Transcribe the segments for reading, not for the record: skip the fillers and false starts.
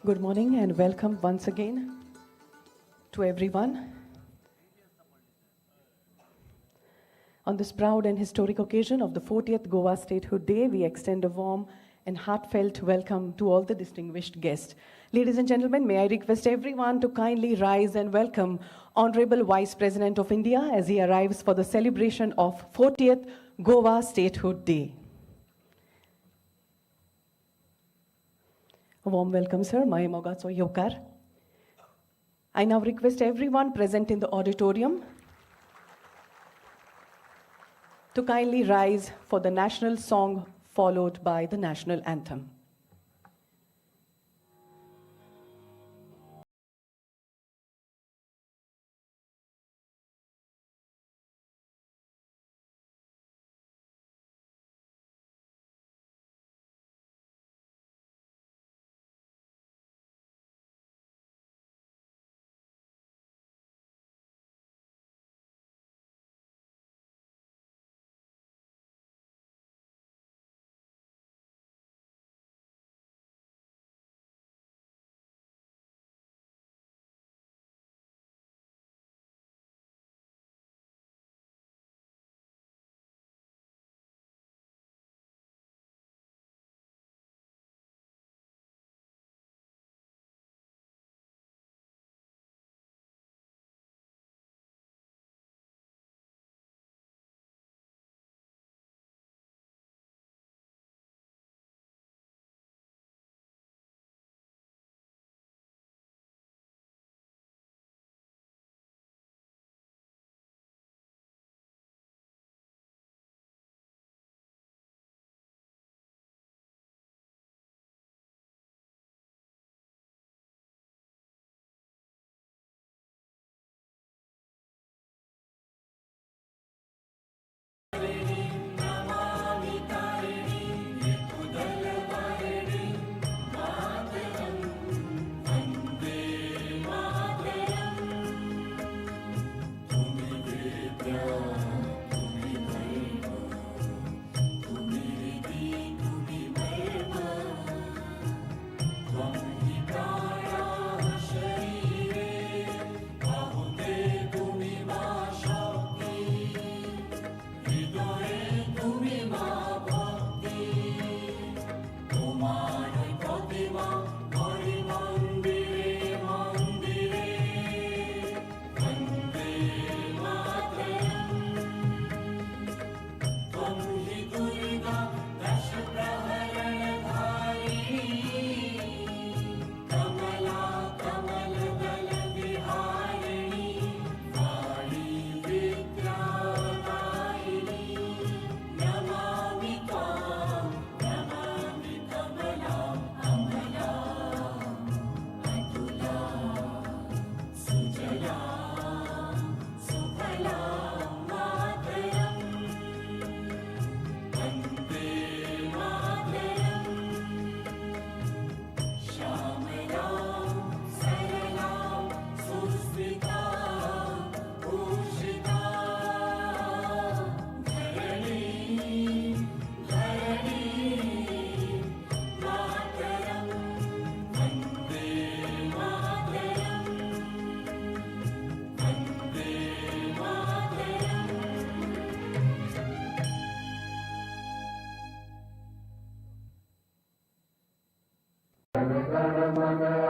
Good morning and welcome once again to everyone. On this proud and historic occasion of the 40th Goa Statehood Day, we extend a warm and heartfelt welcome to all the distinguished guests. Ladies and gentlemen, may I request everyone to kindly rise and welcome Honorable Vice President of India as he arrives for the celebration of 40th Goa Statehood Day. A warm welcome, sir. Maya मोगाचो येवकार. I now request everyone present in the auditorium to kindly rise for the national song followed by the national anthem.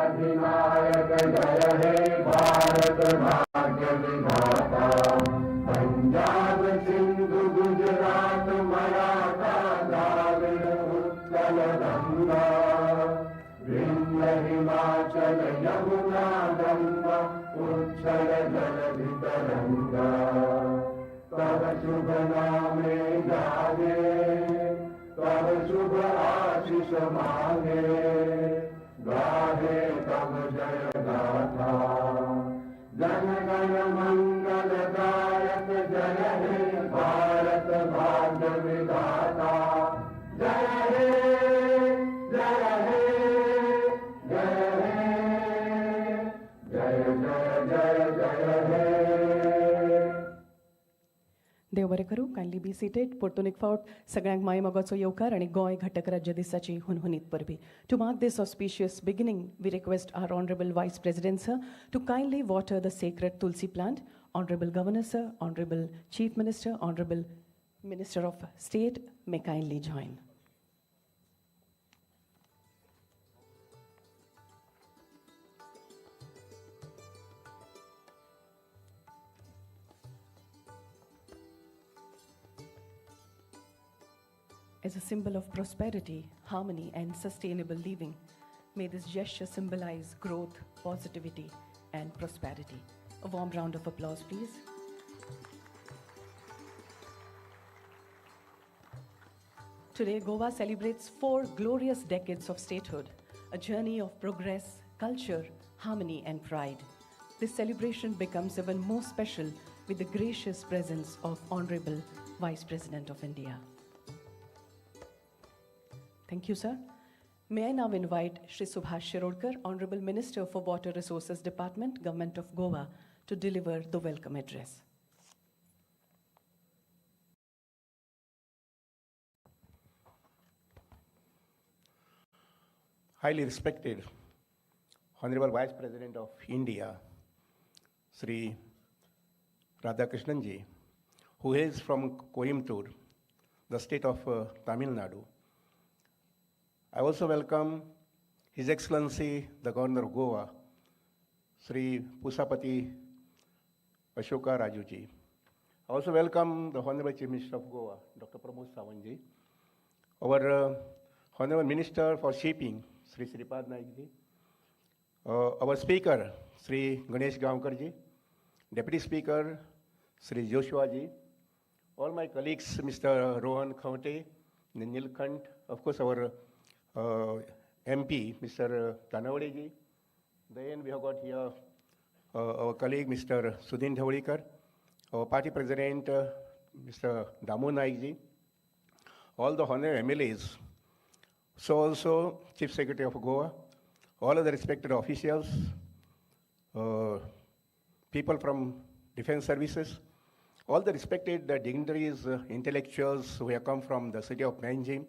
अधिनायक जय हे भारत भाग्य विधाता। पंजाब सिंधु गुजरात मराठा द्राविड उत्कल गंगा, विंध्य हिमाचल यमुना गंगा, उच्छल जलधि तरंगा। तब शुभ नामे जागे, तब शुभ आशीष मांगे, गाहे तब जय गाथा। जन गण मंगलदायक जय हे भारत भाग्य विधाता। जय हे जय हे जय हे जय जय जय जय हे। देव बरें. Kharu, kindly be seated. परतून एक फावट सगळ्यांक माय मोगाचो येवकार आनी गोंय घटक राज्य दिसाची हुनहुनीत परबी. To mark this auspicious beginning, we request our Honorable Vice President sir to kindly water the sacred Tulsi plant. Honorable Governor sir, Honorable Chief Minister, Honorable Minister of State may kindly join. As a symbol of prosperity, harmony, and sustainable living, may this gesture symbolize growth, positivity, and prosperity. A warm round of applause, please. Today, Goa celebrates 4 glorious decades of statehood, a journey of progress, culture, harmony, and pride. This celebration becomes even more special with the gracious presence of Honorable Vice President of India. Thank you, sir. May I now invite Shri Subhash Shirodkar, Honorable Minister for Water Resources Department, Government of Goa, to deliver the welcome address. Highly respected Honorable Vice President of India, Shri Radhakrishnan ji, who hails from Coimbatore, the state of Tamil Nadu. I also welcome His Excellency, the Governor of Goa, Shri Pusapati Ashoka Raju ji. I also welcome the Honorable Chief Minister of Goa, Dr. Pramod Sawant ji, our Honorable Minister for Shipping, Shri Shripad Naik ji, our Speaker, Shri Ganesh Gaonkar ji, Deputy Speaker, Shri Joshua ji, all my colleagues, Mr. Rohan Khaunte, Nilkanth, of course our MP, Mr. Tanavade ji. Then we have got here our colleague, Mr. Sudin Dhavalikar, our party president, Mr. Damu Naik ji, all the honorable MLAs, so also Chief Secretary of Goa, all of the respected officials, people from defense services, all the respected dignitaries, intellectuals who have come from the city of Panjim,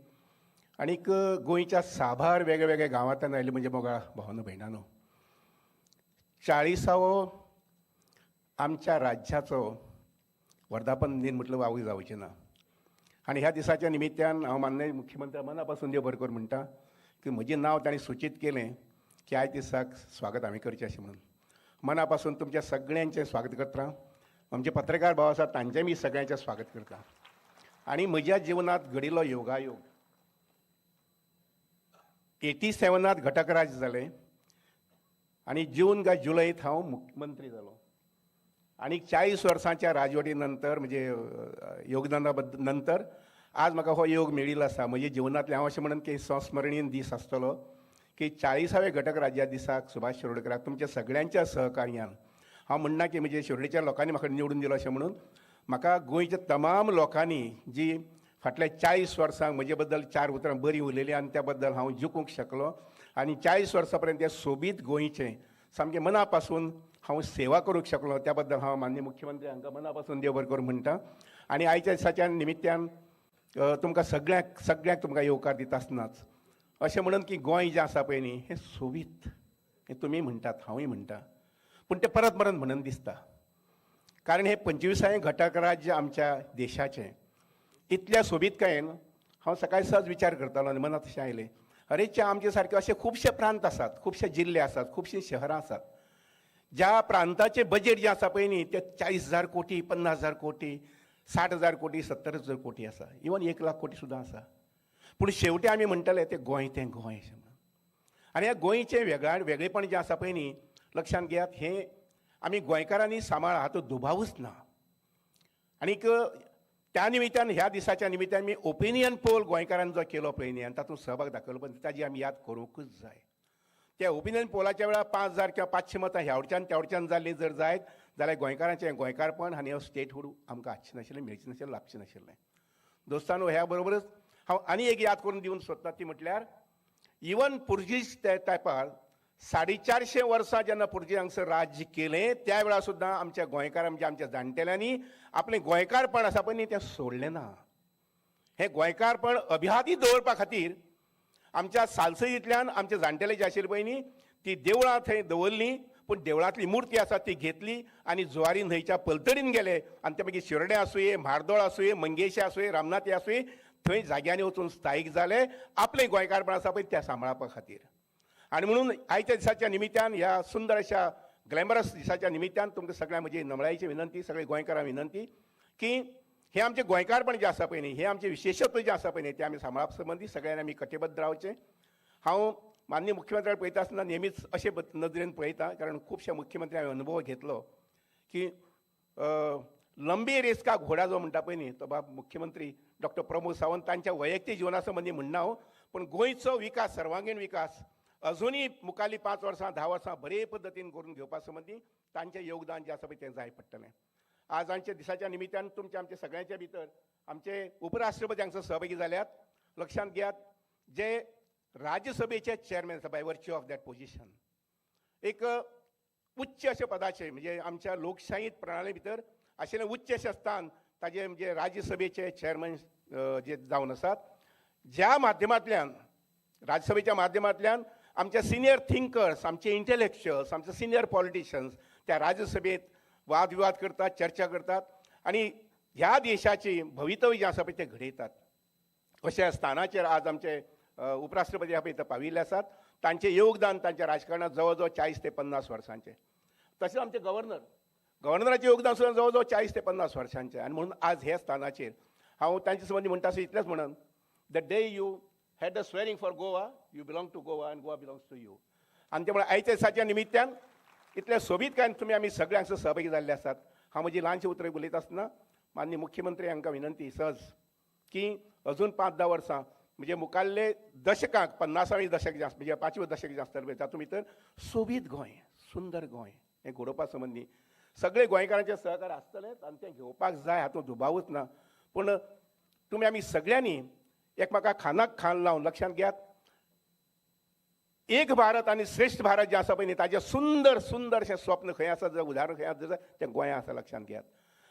आनीक गोंयच्या साबार वेगळ्या वेगळ्या गांवांतल्यान आयिल्ले म्हणजे मोगा भावानो भयणानो, 40वो आमच्या राज्याचो वर्धापन दिन म्हटलं वावूय जावचें ना. आनी ह्या दिसाच्या निमित्यान हांव माननीय मुख्यमंत्री मना पासून देव बरें कर म्हणटा की म्हजें नांव तांणी सुचीत केलें की आयज दिसाक स्वागत हांवें करचें अशें म्हणून मना पासून तुमच्या सगळ्यांचें स्वागत करता. आमचे पत्रकार भाव आसात तांचें मी सगळ्यांचें स्वागत करता. आनी म्हज्या जिवनांत घडिल्लो योगायोग 87 घटक राज्य जालें आनी जून काय जुलयत हांव मुख्यमंत्री जालो. आनी 40 वर्सांच्या राजवटी नंतर म्हणजे योगदाना बद्दल नंतर आज म्हाका हो योग मेळिल्लो आसा. म्हज्या जिवनांतलें हांव अशें म्हणन की संस्मरणीय दीस आसतलो की 40व्या घटक राज्या दिसाक सुभाष शिरोडकराक तुमच्या सगळ्यांच्या सहकार्यान, हांव म्हणना की म्हणजे शिरोडेच्या लोकांनी म्हाका निवडून दिलो अशें म्हणून, म्हाका गोंयच्या तमाम लोकांनी जी फाटल्या 40 वर्सांक म्हजे बद्दल 4 उतरां बरीं उलयलीं आनी त्या बद्दल हांव जिखूंक शकलो. आनी 40 वर्सां पर्यंत त्या सोबीत गोंयचें सामकें मना पासून हांव सेवा करूंक शकलो, त्या बद्दल हांव माननीय मुख्यमंत्री हांकां मना पासून देव बरें करूं म्हणटा. आनी आयच्या दिसाच्या निमित्यान तुमकां सगळ्यांक सगळ्यांक तुमकां येवकार दिता आसतनाच अशें म्हणून की गोंय जें आसा पळय न्ही हें सोबीत, हें तुमी म्हणटात हांवूय म्हणटा, पूण तें परत परत म्हणून दिसता, कारण हें 25वें घटक राज्य आमच्या देशाचें इतल्या सोबीतकायेन हांव सकाळी सहज विचार करतालो आनी मनांत अशें आयलें, अरे च्या आमचे सारके अशे खुबशे प्रांत आसात, खुबशे जिल्ले आसात, खुबशीं शहरां आसात, ज्या प्रांताचें बजेट जें आसा पळय न्ही तें 40,000 कोटी, 50,000 कोटी, 60,000 कोटी, 70,000 कोटी आसा, इवन 1 लाख कोटी सुद्दां आसा. पूण शेवटी आमी म्हणटले तें गोंय, तें गोंय अशें म्हणून. आनी ह्या गोंयचें वेगळेपण जें आसा पळय न्ही लक्षांत घेयात, हें आमी गोंयकारांनी सांबाळ हातूंत दुबावूच ना. आनीक त्या निमित्यान ह्या दिसाच्या निमित्यान मी ओपिनियन पोल गोंयकारांनी जो केलो पळय न्ही आनी तातूंत सहभाग दाखयलो पळय ताजी आमी याद करूंकूच जाय. त्या ओपिनियन पोलाच्या वेळार 5,000 किंवा 500 मतां ह्या वटच्यान त्या वटच्यान जाल्लीं जर जायत जाल्यार गोंयकारांचें गोंयकारपण आनी हो स्टेटहूड आमकां आसचें नाशिल्लें, मेळचें नाशिल्लें, लाभचें नाशिल्लें. दोस्तांनो, ह्या बरोबरच हांव आनी एक याद करून दिवन सोदता ती म्हटल्यार इवन पुर्तुगीज तेंपार 450 वर्सां जेन्ना पुर्तुगेज हांगसर राज्य केलें त्या वेळार सुद्दां आमच्या गोंयकारां म्हणजे आमच्या जाणटेल्यांनी आपलें गोंयकारपण आसा पळय न्ही तें सोडलें ना. हें गोंयकारपण अभिहादी दवरपा खातीर आमच्या सालसईतल्यान आमचे जाणटेले जे आशिल्ले पळय न्ही ती देवळां थंय दवरलीं, पूण देवळांतली मुर्ती आसा ती घेतली आनी जुवारी न्हंयच्या पलतडीन गेले आनी ते मागीर शिरोडें आसुये, म्हार्दोळ आसुये, मंगेशी आसुये, रामनाथी आसुये, थंय जाग्यांनी वचून स्थायीक जाले आपलें गोंयकारपण आसा पळय त्या सांबाळपा खातीर. आनी म्हणून आयच्या दिसाच्या निमित्यान, ह्या सुंदर अशा ग्लॅमरस दिसाच्या निमित्यान तुमकां सगळ्यांक म्हजी नमळायेची विनंती, सगळे गोंयकारांक विनंती की हें आमचें गोंयकारपण जें आसा पळय न्ही, हें आमचें विशेशत्व जें आसा पळय न्ही, तें आमी सांबाळप संबंदी सगळ्यांनी आमी कटिबद्ध रावचें. हांव माननीय मुख्यमंत्र्याक पळयता आसतना नेहमीच अशे नदरेन पळयता, कारण खुबश्या मुख्यमंत्र्यांनी अनुभव घेतलो की लंबी रेस का घोडा जो म्हणटा पळय न्ही तो बाब मुख्यमंत्री डॉक्टर प्रमोद सावंत तांच्या वैयक्तीक जिवना संबंदी म्हणना हांव, पूण गोंयचो विकास, सर्वांगीण विकास अजुनूय मुखारलीं 5 वर्सां 10 वर्सां बरे पद्दतीन करून घेवपा संबंदी तांचें योगदान जें आसा पळय तें जाय पडटलें. आज आमच्या दिसाच्या निमित्तान तुमच्या आमच्या सगळ्यांच्या भितर आमचे उपराष्ट्रपती हांगसर सहभागी जाल्यात. लक्षांत घेयात, जे राज्यसभेचे चेअरमॅन आसा by virtue of that position, एक उच्च अशें पदाचें म्हणजे आमच्या लोकशाही प्रणाली भितर आशिल्लें उच्च अशें स्थान ताजें म्हणजे राज्यसभेचे चेअरमॅन जे जावन आसात, ज्या माध्यमांतल्यान राज्यसभेच्या माध्यमांतल्यान आमचे सिनियर थिंकर्स, आमचे इंटलेक्च्युअल्स, आमचे सिनियर पॉलिटिशियन्स त्या राज्यसभेत वादविवाद करतात, चर्चा करतात आनी ह्या देशाची भवितव्य जें आसा पळय तें घडयतात. अशा स्थानाचेर आज आमचे उपराष्ट्रपती आहा पळय थंय पाविल्ले आसात. तांचें योगदान तांच्या राजकारणांत जवळ जवळ 40 ते 50 वर्सांचें. तशेंच आमचे गव्हर्नराचें योगदान सुद्दां जवळ जवळ 40 ते 50 वर्सांचें. आनी म्हणून आज ह्या स्थानाचेर हांव तांचे संबंदी म्हणटा आसतना इतलेंच म्हणून, the day you had the swearing for Goa, you belong to Goa and Goa belongs to you. आनी त्यामुळे आयच्या दिसाच्या निमित्तान इतल्या सोबीतकायेन तुमी आमी सगळे हांगसर सहभागी जाल्ले आसात. हांव म्हजी ल्हानशी उतरां उलयता आसतना माननीय मुख्यमंत्री हांकां विनंती सहज की अजून 5-10 वर्सां म्हणजे मुखाल्ले दशकाक 50वें दशक जें आसा, म्हणजे 5वें दशक जें आसतलें पळय तातूंत भितर सोबीत गोंय, सुंदर गोंय हें घडोवपा संबंदी सगळे गोंयकारांचें सहकार्य आसतलेंच आनी तें घेवपाक जाय, हातूंत दुबावूच ना. पूण तुमी आमी सगळ्यांनी एकमेकाक खांदाक खांद लावन लक्षांत घेयात, एक भारत आनी श्रेश्ठ भारत जें आसा पळय न्ही ताजें सुंदर सुंदरशें स्वप्न खंय आसा, जर उदाहरण खंय आसा जाल्यार तें गोंया आसा. लक्षांत घेयात,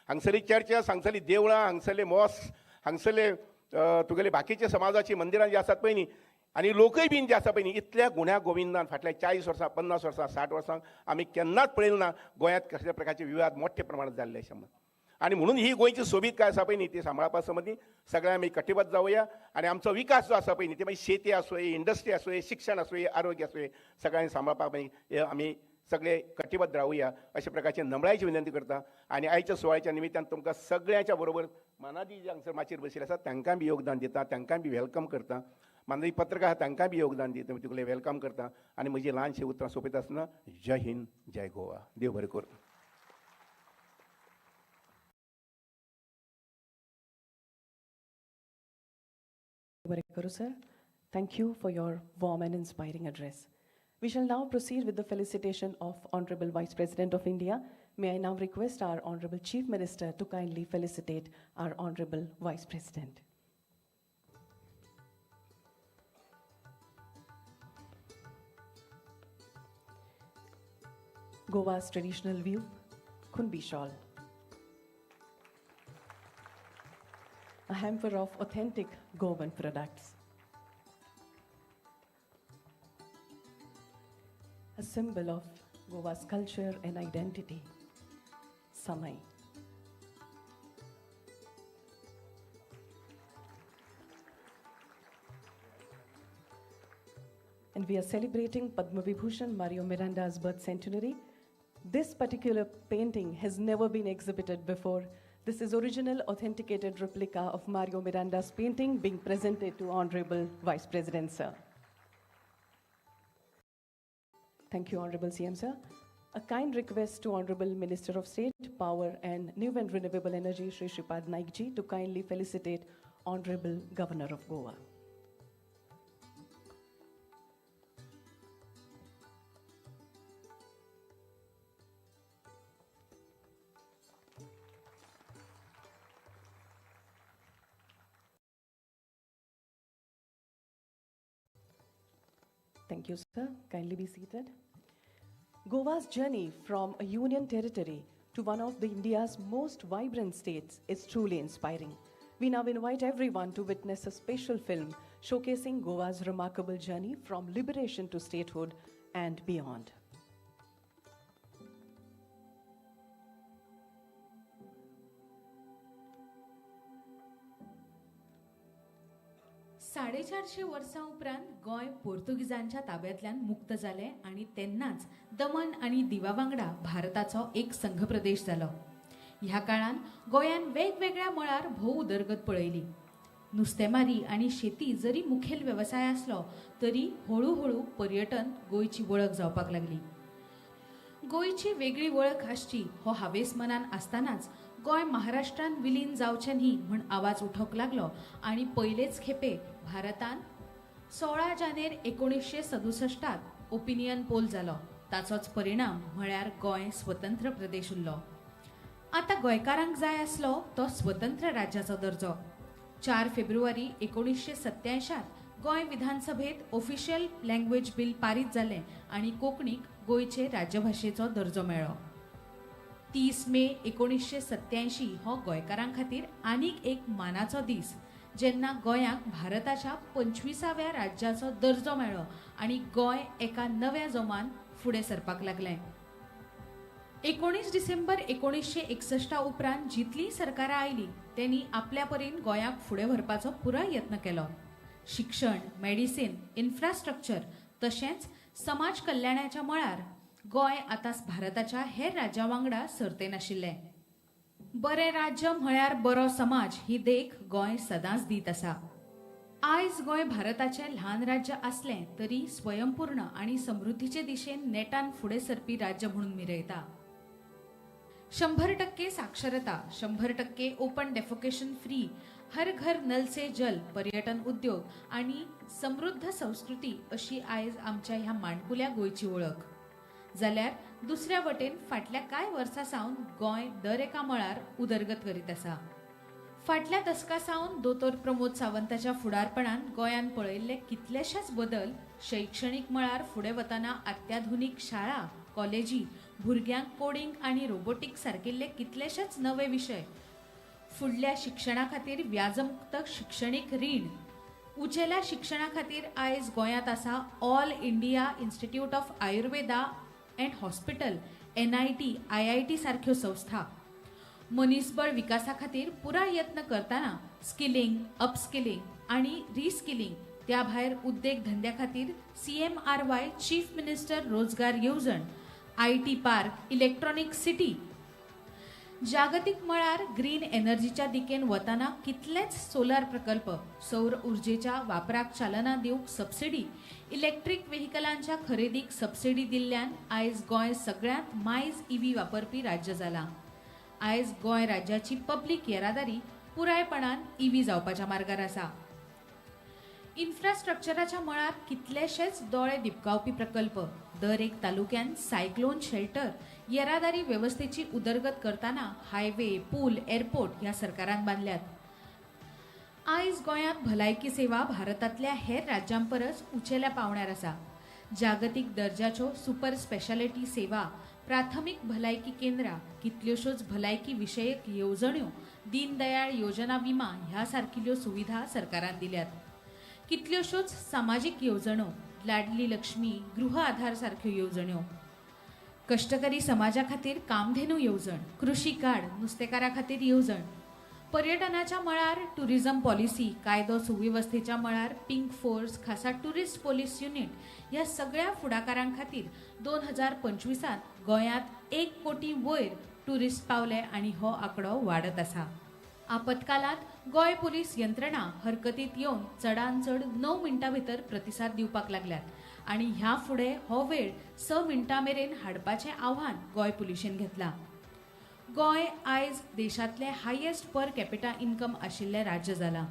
हांगसरली चर्चस, हांगसरली देवळां, हांगसरले मॉस्क, हांगसरले तुगेले बाकीचे समाजाची मंदिरां जी आसात पळय न्ही आनी लोकय बीन जे आसा पळय न्ही, इतल्या गुण्या गोविंदान फाटल्या 40 वर्सां, 50 वर्सां, 60 वर्सां आमी केन्नाच पळयलें ना गोंयांत कसल्या प्रकारचे विवाद मोठ्या प्रमाणात जाल्ले अशें म्हण. आनी म्हणून ही गोंयची सोबीतकाय आसा पळय न्ही ती सांबाळपा संबंदी सगळ्या आमी कटिबद्ध जावया आनी आमचो विकास जो आसा पळय न्ही ते मागीर शेती आसूं, इंडस्ट्री आसूं, शिक्षण आसूं, आरोग्य आसूं, सगळ्यांनी सांबाळपाक मागीर आमी सगळे कटिबद्ध रावया अशा प्रकारची नमळायेची विनंती करता. आनी आयच्या सुवाळ्याच्या निमित्तान तुमकां सगळ्यांच्या बरोबर मानादी जे हांगसर माचयेर बशिल्ले आसात तांकां बी योगदान दिता, तांकां बी welcome करता, मानादी पत्रकार आसा तांकां बी योगदान दिता, तुगेलें welcome करता आनी म्हजी ल्हानशी उतरां सोंपयता आसतना जय हिंद, जय गोवा, देव बरें करूं. Sir, thank you for your warm and inspiring address. We shall now proceed with the felicitation of Honorable Vice President of India. May I now request our Honorable Chief Minister to kindly felicitate our Honorable Vice President. Goa's traditional view, Kunbi shawl. A hamper of authentic Goan products. A symbol of Goa's culture and identity, Samai. And we are celebrating Padma Vibhushan Mario Miranda's birth centenary. This particular painting has never been exhibited before. This is original authenticated replica of Mario Miranda's painting being presented to Honorable Vice President, sir. Thank you, Honorable CM, sir. A kind request to Honorable Minister of State, Power and New and Renewable Energy, Shri Shripad Naik ji, to kindly felicitate Honorable Governor of Goa. Thank you, sir. Kindly be seated. Goa's journey from a union territory to one of the India's most vibrant states is truly inspiring. We now invite everyone to witness a special film showcasing Goa's remarkable journey from liberation to statehood and beyond. 450 वर्सां उपरांत गोंय पोर्तुगीजांच्या ताब्यांतल्यान मुक्त जालें आनी तेन्नाच दमन आनी दिवा वांगडा भारताचो एक संघप्रदेश जालो. ह्या काळान गोंयान वेगवेगळ्या मळार भोव उदरगत पळयली. नुस्तेमारी आनी शेती जरी मुखेल वेवसाय आसलो तरी हळू हळू पर्यटन गोंयची वळख जावपाक लागली. गोंयची वेगळी वळख आसची हो हावेस मनान आसतनाच गोंय महाराष्ट्रान विलीन जावचें न्ही म्हूण आवाज उठोवंक लागलो आनी पयलेच खेपे भारतान 16 जानेर 1967 ओपिनियन पोल जालो. ताचोच परिणाम म्हळ्यार गोंय स्वतंत्र प्रदेश उरलो. आतां गोंयकारांक जाय आसलो तो स्वतंत्र राज्याचो दर्जो. 4 फेब्रुवारी 1987 गोंय विधानसभेत ऑफिशियल लँग्वेज बील पारीत जालें आनी कोंकणीक गोंयचे राज्यभाशेचो दर्जो मेळ्ळो. 30 मे 1987 हो गोंयकारां खातीर आनीक एक मानाचो दीस, जेन्ना गोंयाक भारताच्या 25व्या राज्याचो दर्जो मेळ्ळो आनी गोंय एका नव्या जोमान फुडें सरपाक लागलें. 19 डिसेंबर 1961 उपरांत जितलीं सरकारां आयलीं तेणी आपल्या परीन गोंयाक फुडें व्हरपाचो पुराय यत्न केलो. शिक्षण, मेडिसीन, इन्फ्रास्ट्रक्चर तशेंच समाज कल्याणाच्या मळार गोंय आतां भारताच्या हेर राज्यां वांगडा सर्तेन आशिल्लें. बरें राज्य म्हळ्यार बरो समाज ही देख गोंय सदांच दीत आसा. आयज गोंय भारताचें ल्हान राज्य आसलें तरी स्वयंपूर्ण आनी समृद्धीचे दिशेन नेटान फुडें सरपी राज्य म्हणून मिरयता. 100% साक्षरता, 100% ओपन डेफोकेशन फ्री, हर घर नल से जल, पर्यटन उद्योग आनी समृद्ध संस्कृती अशी आयज आमच्या ह्या माणकुल्या गोंयची वळख. जाल्यार दुसऱ्या वटेन फाटल्या कांय वर्सां सावन गोंय दर एका मळार उदरगत करीत आसा. फाटल्या दसका सावन दोतोर प्रमोद सावंताच्या फुडारपणान गोंयान पळयल्ले कितलेशेच बदल शैक्षणीक मळार फुडें वतना अत्याधुनीक शाळा, कॉलेजी, भुरग्यांक कोडिंग आनी रोबोटिक्स सारकिल्ले कितलेशेच नवे विशय, फुडल्या शिक्षणा खातीर व्याजमुक्त शिक्षणीक रीण, उंचेल्या शिक्षणा खातीर आयज गोंयांत आसा All India Institute of Ayurveda and Hospital, NIT, IIT सारक्यो संस्था, मनीसबळ विकासा खातीर पुराय यत्न करतना स्किलिंग, अपस्किलिंग आनी रिस्किलिंग, त्या भायर उद्देग धंद्या खातीर CMRY chief minister Rozgar Yevjan, IT park, electronic city, जागतीक मळार ग्रीन एनर्जीच्या दिकेन वतना कितलेच सोलार प्रकल्प, सौर उर्जेच्या वापराक चालना दिवंक सबसिडी, इलेक्ट्रीक व्हेकलांच्या खरेदीक सबसिडी दिल्ल्यान आयज गोंय सगळ्यांत मायज ईव्ही वापरपी राज्य जालां. आयज गोंय राज्याची पब्लीक येरादारी पुरायपणान ईव्ही जावपाच्या मार्गार आसा. इन्फ्रास्ट्रक्चराच्या मळार कितलेशेच दोळे दिपकावपी प्रकल्प, दर एक तालुक्यान सायक्लोन शेल्टर, येरादारी वेवस्थेची उदरगत करतना हायवे, पूल, एअरपोर्ट ह्या सरकारान बांदल्यात. आयज गोंयांत भलायकी सेवा भारतांतल्या हेर राज्यां परस उंचेल्या पांवड्यार आसा. जागतीक दर्जाच्यो सुपर स्पेशालिटी सेवा, प्राथमीक भलायकी केंद्रां, कितल्योश्योच भलायकी विशयक येवजण्यो, दीनदयाळ योजना विमा ह्या सारकिल्ल्यो सुविधा सरकारान दिल्यात. कितल्योश्योच सामाजीक येवजण्यो, लाडली लक्ष्मी, गृह आधार सारक्यो येवजण्यो, कश्टकरी समाजा खातीर कामधेनू येवजण, कृशी कार्ड, नुस्तेकारा खातीर येवजण, पर्यटनाच्या मळार टुरिझम पॉलिसी, कायदो सुवेवस्थेच्या मळार पिंक फोर्स, खासा टुरिस्ट पोलीस युनिट ह्या सगळ्या फुडाकारां खातीर 2025 गोंयांत 1 कोटी वयर टुरिस्ट पावले आनी हो आंकडो वाडत आसा. आपत्कालांत गोंय पोलीस यंत्रणा हरकतींत येवन चडान चड 9 मिनटां भितर प्रतिसाद दिवपाक लागल्यात आनी ह्या फुडें हो वेळ 6 मिनटां मेरेन हाडपाचें आव्हान गोंय पुलिशेन घेतलां. गोंय आयज देशांतलें हायेस्ट पर कॅपिटा इन्कम आशिल्लें राज्य जालां.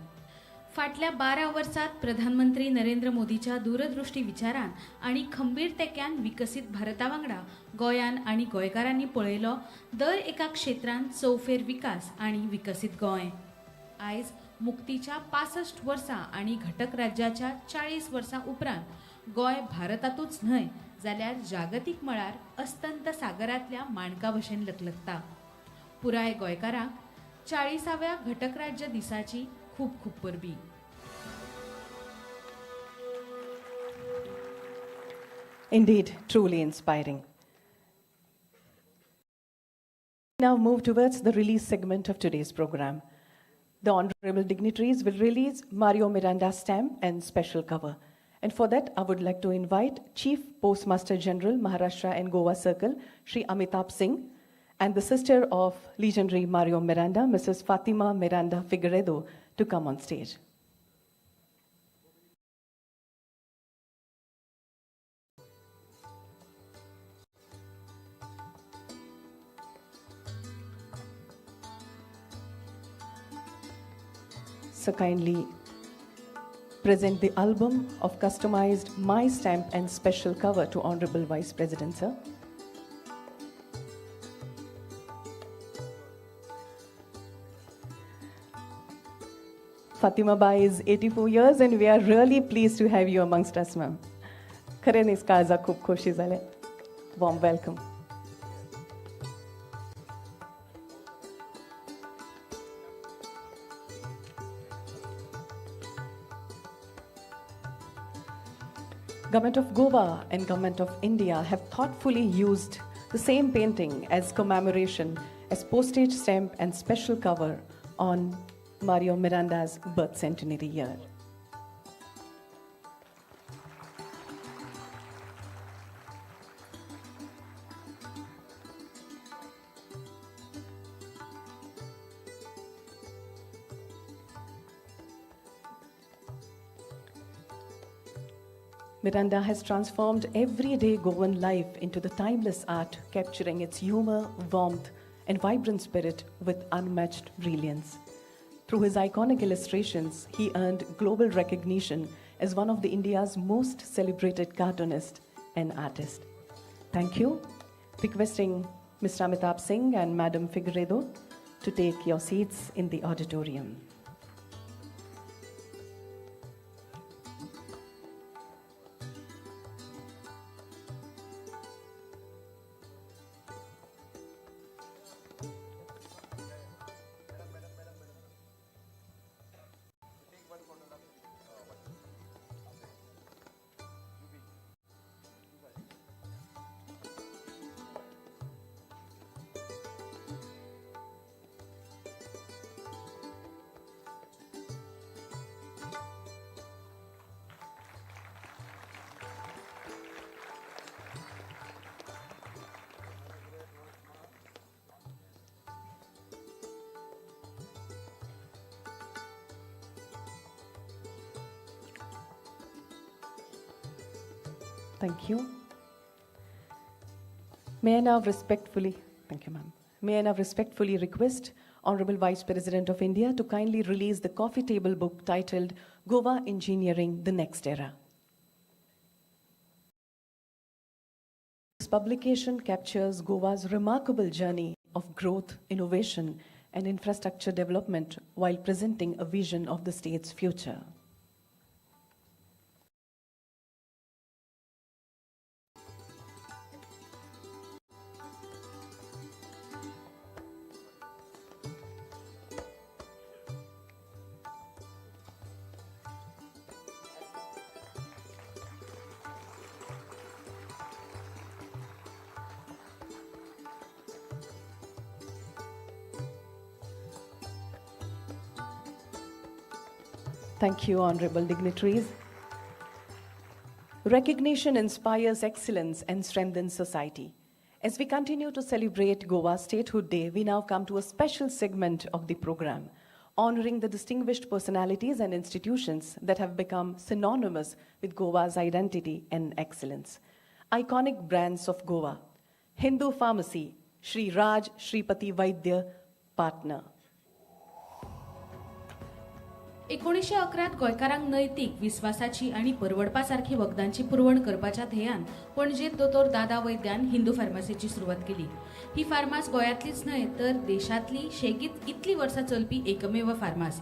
फाटल्या 12 वर्सांत प्रधानमंत्री नरेंद्र मोदीच्या दूरदृष्टी विचारान आनी खंबीर तेक्यान विकसीत भारता वांगडा गोंयान आनी गोंयकारांनी पळयलो दर एका क्षेत्रांत चौफेर विकास आनी विकसीत गोंय. आयज मुक्तीच्या 65 वर्सां आनी घटक राज्याच्या 40 वर्सां उपरांत गोंय भारतांतूच न्हय जाल्यार जागतीक मळार अस्तंत सागरांतल्या माणका भशेन लकलकता. पुराय गोंयकारांक 40व्या घटक राज्य दिसाची खूब खूब परबीं. Indeed, truly inspiring. Now move towards the release segment of today's program. The honorable dignitaries will release Mario Miranda stamp and special cover. And for that, I would like to invite Chief Postmaster General, Maharashtra and Goa Circle, Shri Amitabh Singh, and the sister of legendary Mario Miranda, Mrs. Fatima Miranda Figueredo, to come on stage. So kindly present the album of customized My Stamp and special cover to Honorable Vice President, sir. Fatima Bai is 84 years and we are really pleased to have you amongst us, ma'am. खऱ्यांनीच काळजाक खूब खोशी जालें. Warm welcome. Government of Goa and Government of India have thoughtfully used the same painting as commemoration, as postage stamp and special cover on Mario Miranda's birth centenary year. Miranda has transformed everyday Goan life into the timeless art, capturing its humor, warmth, and vibrant spirit with unmatched brilliance. Through his iconic illustrations, he earned global recognition as one of the India's most celebrated cartoonists and artists. Thank you. Requesting Mr. Amitabh Singh and Madam Figueredo to take your seats in the auditorium. Thank you. May I now respectfully, thank you, ma'am. May I now respectfully request Honorable Vice President of India to kindly release the coffee table book titled Goa Engineering, The Next Era. This publication captures Goa's remarkable journey of growth, innovation, and infrastructure development while presenting a vision of the state's future. Thank you, honorable dignitaries. Recognition inspires excellence and strengthens society. As we continue to celebrate Goa Statehood Day, we now come to a special segment of the program, honoring the distinguished personalities and institutions that have become synonymous with Goa's identity and excellence. Iconic brands of Goa: Hindu Pharmacy, Shri Raj Shripati Vaidya, partner. 1911त गोंयकारांक नैतीक विस्वासाची आनी परवडपा सारकी वखदांची पुरवण करपाच्या ध्येयान पणजेंत दोतोर दादा वैद्यान हिंदू फार्मासीची सुरवात केली. ही फार्मास गोंयांतलीच न्हय तर देशांतली शेगीत इतलीं वर्सां चलपी एकमेव फार्मास.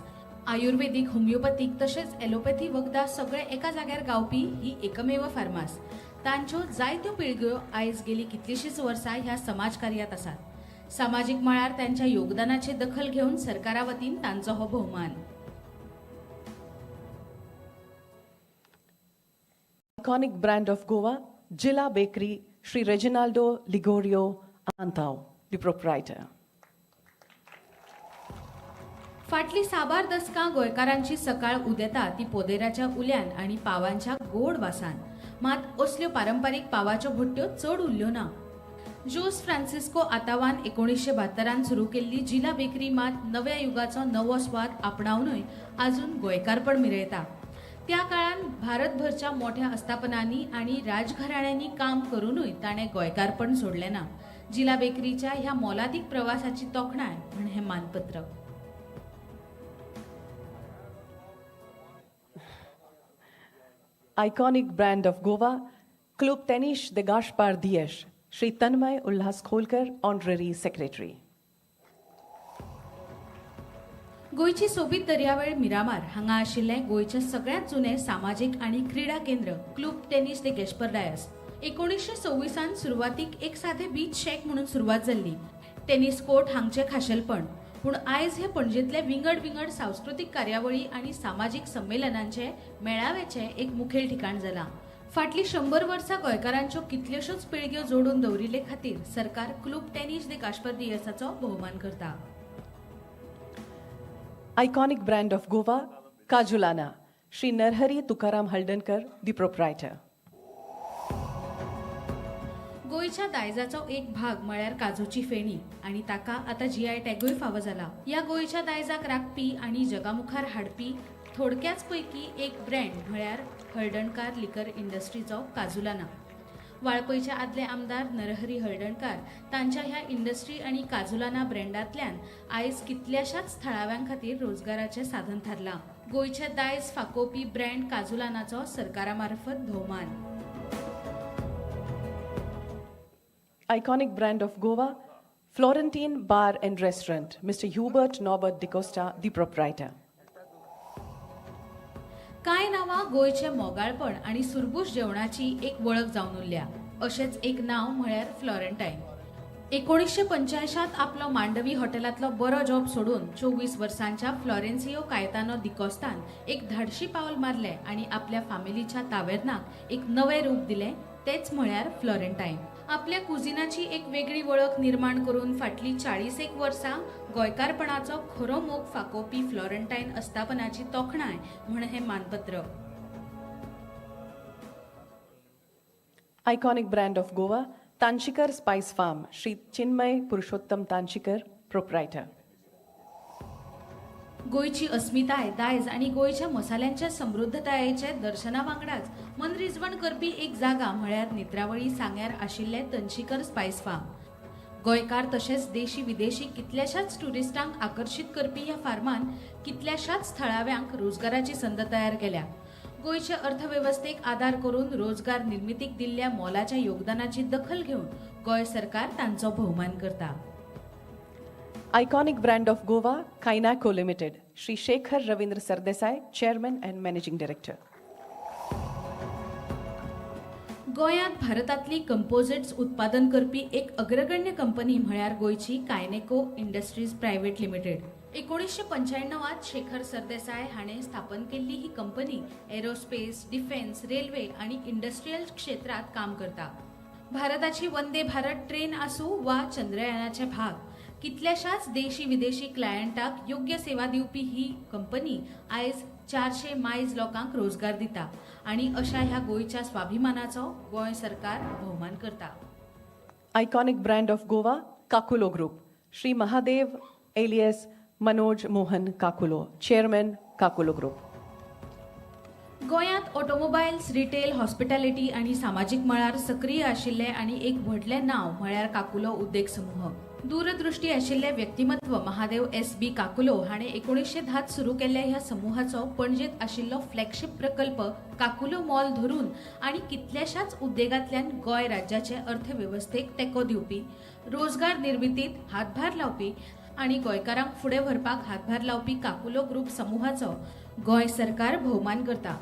आयुर्वेदीक, होमिओपॅथीक तशेंच एलोपॅथी वखदां सगळे एका जाग्यार गावपी ही एकमेव फार्मास. तांच्यो जायत्यो पिळग्यो आयज गेली कितलींशींच वर्सां ह्या समाज कार्यात आसात. सामाजीक मळार तांच्या योगदानाची दखल घेवन सरकारा वतीन तांचो हो भोवमान. Iconic brand of Goa, Jilla Bakery, Shri Reginaldo Ligorio Antao, the proprietor. फाटली साबार दसकां गोंयकारांची सकाळ उदेता ती पोदेराच्या उल्यान आनी पावांच्या गोड वासान. मात असल्यो पारंपारीक पावाच्यो भट्ट्यो चड उरल्यो ना. जोस फ्रांसिस्को आतावान 1972 सुरू केल्ली जिला बेकरी मात नव्या युगाचो नवो स्वाद आपणावनूय आजून गोंयकारपण मिरयता. त्या काळान भारतभरच्या मोठ्या आस्थापनांनी आनी राजघराण्यांनी काम करुनूय ताणें गोंयकारपण सोडलें ना. जिला बेकरीच्या ह्या मोलादीक प्रवासाची तोखणाय म्हण हें मानपत्र. Iconic brand of Goa, Club Tennis de Gaspar Dias, Shri Tanmay Ulhas Kholkar, Honorary Secretary. गोंयची सोबीत दर्यावेळ मिरामार हांगा आशिल्लें गोंयचें सगळ्यांत जुनें सामाजीक आनी क्रिडा केंद्र क्लूब टेनीस दे गॅस्पर डायस. 1926 सुरवातीक एक सादें बीच शॅक म्हणून सुरवात जाल्ली. टेनीस कोर्ट हांगचें खाशेलपण, पूण आयज हे पणजेंतले विंगड विंगड सांस्कृतीक कार्यावळी आनी सामाजीक संमेलनांचे मेळाव्याचें एक मुखेल ठिकाण जालां. फाटलीं 100 वर्सां गोंयकारांच्यो कितल्योश्योच पिळग्यो जोडून दवरिल्ले खातीर सरकार क्लूब टेनीस दे गाश्पर दियसाचो भोवमान करता. Iconic brand of Goa, Kajulana, Shri Narhari Tukaram Haldankar, the proprietor. गोंयच्या दायजाचो एक भाग म्हळ्यार काजूची फेणी आनी ताका आतां जीआय टॅगूय फावो जाला. ह्या गोंयच्या दायजाक राखपी आनी जगामुखार हाडपी थोडक्याच पैकी एक ब्रँड म्हळ्यार हळदणकार लिकर इंडस्ट्रीचो काजुलाना. वाळपयचे आदले आमदार नरहरी हळदणकार तांच्या ह्या इंडस्ट्री आनी काजुलाना ब्रँडांतल्यान आयज कितल्याशाच थळाव्यां खातीर रोजगाराचें साधन थारलां. गोंयचें दायज फाकोवपी ब्रँड काजुलानाचो सरकारा मार्फत भोवमान. Iconic brand of Goa, Florentine Bar and Restaurant, Mr. Hubert Norbert D'Costa, the proprietor. कांय नांवां गोंयचें मोगाळपण आनी सुरबूस जेवणाची एक वळख जावन उरल्या. अशेंच एक नांव म्हळ्यार फ्लॉरंटायन. 1985 आपलो मांडवी हॉटेलांतलो बरो जॉब सोडून 24 वर्सांच्या फ्लॉरेन्सियो कायतानो दिकोस्तान एक धाडशी पावल मारलें आनी आपल्या फामिलीच्या तावेर्नाक एक नवें रूप दिलें, तेच म्हळ्यार फ्लॉरंटायन. आपल्या कुजिनाची एक वेगळी वळख निर्माण करून फाटलीं 40 वर्सां गोंयकारपणाचो खरो मोग फाकोवपी फ्लॉरंटायन आस्थापनाची तोखणाय म्हण हें मानपत्र. Iconic brand of Goa, Tanshikar Spice Farm, Shri Chinmay Purushottam Tanshikar, proprietor. गोंयची अस्मिताय, दायज आनी गोंयच्या मसाल्यांच्या समृद्धतायेचे दर्शना वांगडाच मनरिजवण करपी एक जागा म्हळ्यार नेत्रावळी सांग्यार आशिल्लें तनशिकर स्पायस फार्म. गोंयकार तशेंच देशी विदेशी कितल्याशाच ट्युरिस्टांक आकर्शीत करपी ह्या फार्मान कितल्याशाच थळाव्यांक रोजगाराची संद तयार केल्या. गोंयचे अर्थवेवस्थेक आदार करून रोजगार निर्मितीक दिल्ल्या मोलाच्या योगदानाची दखल घेवन गोंय सरकार तांचो भोवमान करता. Iconic brand of Goa, Kainako Limited, Shri Shekhar Ravindra Sardesai, Chairman and Managing Director. गोंयांत भारतांतली कंपोजिट्स उत्पादन करपी एक अग्रगण्य कंपनी म्हळ्यार गोंयची Kineco Industries Private Limited. 1995 Shekhar Sardesai हाणें स्थापन केल्ली ही कंपनी एरोस्पेस, डिफेन्स, रेल्वे आनी इंडस्ट्रियल क्षेत्रांत काम करता. भारताची वंदे भारत ट्रेन आसूं वा चंद्रयानाचे भाग, कितल्याशाच देशी विदेशी क्लायंटाक योग्य सेवा दिवपी ही कंपनी आयज 400 मायज लोकांक रोजगार दिता आनी अशा ह्या गोंयच्या स्वाभिमानाचो गोंय सरकार भोवमान करता. Iconic brand of Goa, Kakulo Group, Shri Mahadev alias Manoj Mohan Kakulo, Chairman, Kakulo Group. गोंयांत ऑटोमोबायल्स, रिटेल, हॉस्पिटॅलिटी आनी सामाजीक मळार सक्रीय आशिल्लें आनी एक व्हडलें नांव म्हळ्यार काकुलो उद्देग समूह. दूरदृष्टी आशिल्लें व्यक्तिमत्व महादेव एस बी काकुलो हाणें 1910 सुरू केल्ल्या ह्या समूहाचो पणजेंत आशिल्लो फ्लॅगशीप प्रकल्प काकुलो मॉल धरून आनी कितल्याशाच उद्देगांतल्यान गोंय राज्याचे अर्थवेवस्थेक तेंको दिवपी, रोजगार निर्मितीत हातभार लावपी आनी गोंयकारांक फुडें व्हरपाक हातभार लावपी काकुलो ग्रुप समुहाचो गोंय सरकार भोवमान करता.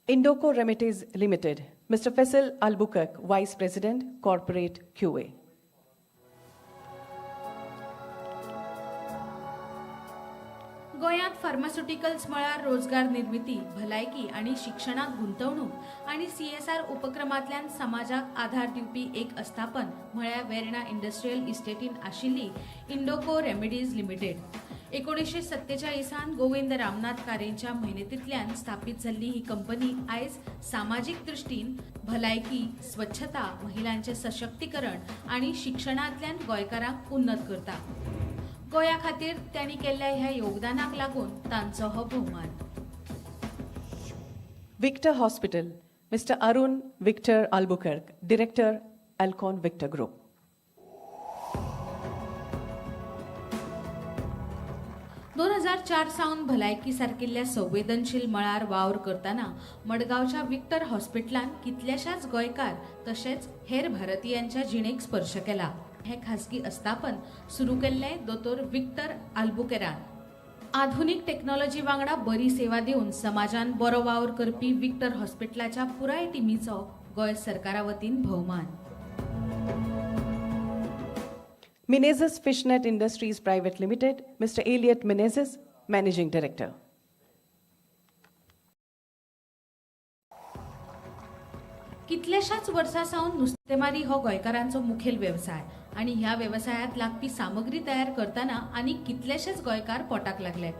Indoco Remedies Limited, Mr. Faisal Albuquerque, Vice President, Corporate QA. गोंयांत फार्मास्युटिकल्स मळार रोजगार निर्मिती, भलायकी आनी शिक्षणाक गुंतवणूक आनी सीएसआर उपक्रमांतल्यान समाजाक आधार दिवपी एक आस्थापन म्हळ्यार वेर्णा इंडस्ट्रियल इस्टेटीन आशिल्ली इंडोको रेमेडीज लिमिटेड. 1947 गोविंद रामनाथ कारेंच्या मेहनतींतल्यान स्थापीत जाल्ली ही कंपनी आयज सामाजीक दृश्टीन भलायकी, स्वच्छता, महिलांचें सशक्तीकरण आनी शिक्षणांतल्यान गोंयकारांक उन्नत करता. गोंया खातीर तांणी केल्ल्या ह्या योगदानाक लागून तांचो हो भोवमान. Victor Hospital, Mr. Arun Victor Albuquerque, Director, Alcon Victor Group. 2004 सावन भलायकी सारकिल्ल्या संवेदनशील मळार वावर करतना मडगांवच्या विक्टर हॉस्पिटलान कितल्याशाच गोंयकार तशेंच हेर भारतीयांच्या जिणेक स्पर्श केला. हें खासगी आस्थापन सुरू केल्लें दोतोर विक्टर आल्बुकेरान. आधुनीक टॅक्नॉलॉजी वांगडा बरी सेवा दिवन समाजान बरो वावर करपी विक्टर हॉस्पिटलाच्या पुराय टिमीचो गोंय सरकारा वतीन भोवमान. Menezes Fishnet Industries Private Limited, Mr. Elliot Menezes, Managing Director. कितल्याशाच वर्सां सावन नुस्तेमारी हो गोंयकारांचो मुखेल वेवसाय आनी ह्या वेवसायांत लागपी सामग्री तयार करतना आनी कितलेशेच गोंयकार पोटाक लागले.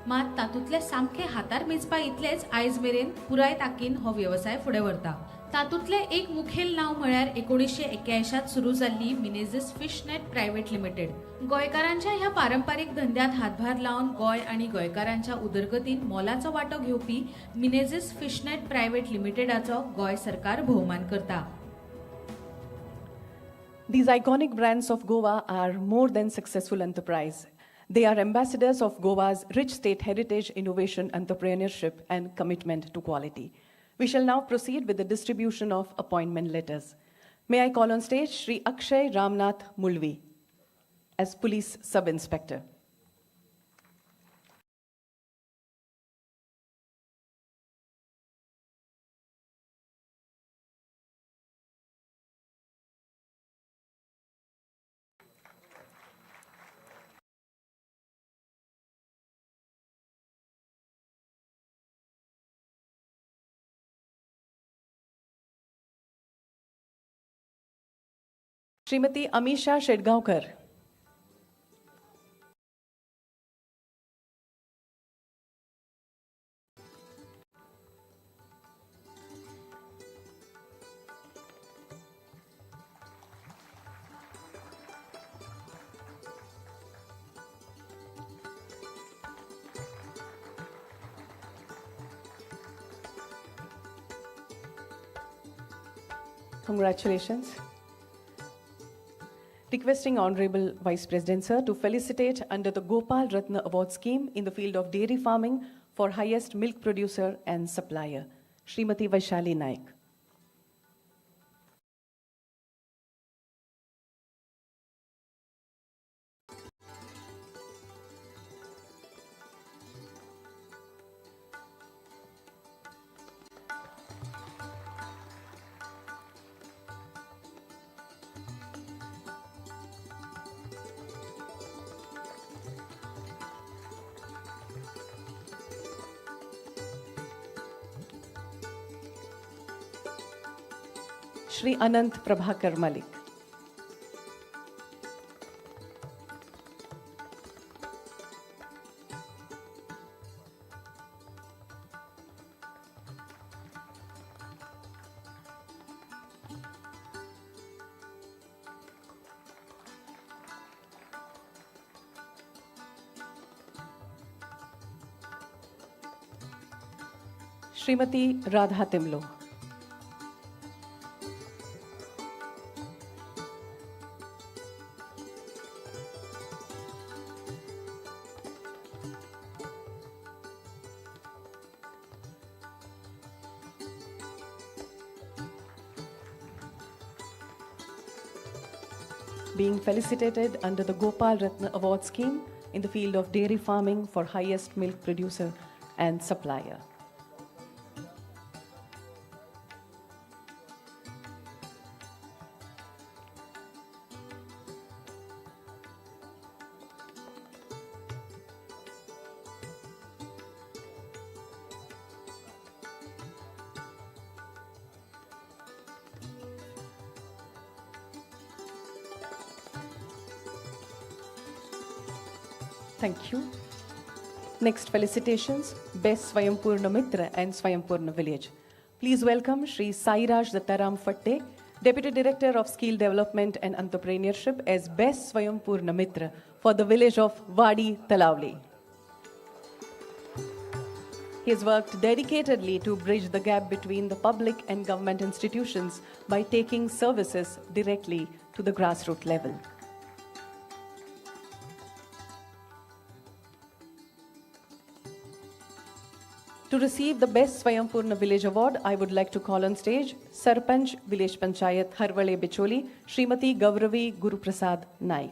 मात तातूंतले सामके हातार मेजपा इतलेच आयज मेरेन पुराय ताकीन हो वेवसाय फुडें व्हरता. तातूंतलें एक मुखेल नांव म्हळ्यार 1981 सुरू जाल्ली मिनेझिस फिशनेट प्रायव्हेट लिमिटेड. गोंयकारांच्या ह्या पारंपारीक धंद्यांत हातभार लावन गोंय आनी गोंयकारांच्या उदरगतीन मोलाचो वांटो घेवपी मिनेझिस फिशनेट प्रायव्हेट लिमिटेडाचो गोंय सरकार भोवमान करता. These iconic brands of Goa are more than successful enterprise. They are ambassadors of Goa's rich state heritage, innovation, entrepreneurship, and commitment to quality. We shall now proceed with the distribution of appointment letters. May I call on stage Shri Akshay Ramnath Mulvi as Police Sub-Inspector. Shrimati Amisha Shedgaonkar. Congratulations. Requesting Honorable Vice President Sir to felicitate under the Gopal Ratna Award Scheme in the field of dairy farming for highest milk producer and supplier, Srimati Vaishali Naik. Shri Anant Prabhakar Malik. Shrimati Radha Timlo. being felicitated under the Gopal Ratna Award Scheme in the field of dairy farming for highest milk producer and supplier. Thank you. Next, felicitations, Best Swayampurna Mitra and Swayampurna Village. Please welcome Shri Sairaj Dattaram Fatte, Deputy Director of Skill Development and Entrepreneurship as Best Swayampurna Mitra for the village of Wadi Talavli. He has worked dedicatedly to bridge the gap between the public and government institutions by taking services directly to the grassroots level. To receive the Best Swayampurna Village Award, I would like to call on stage Sarpanch Village Panchayat Harvale Bicholi, Srimati Gauravi Guruprasad Naik.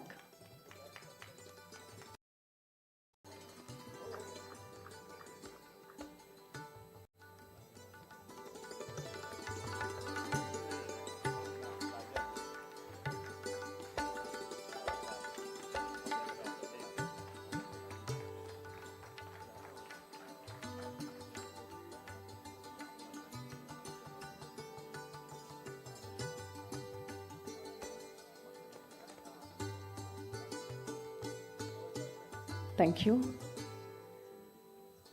Thank you.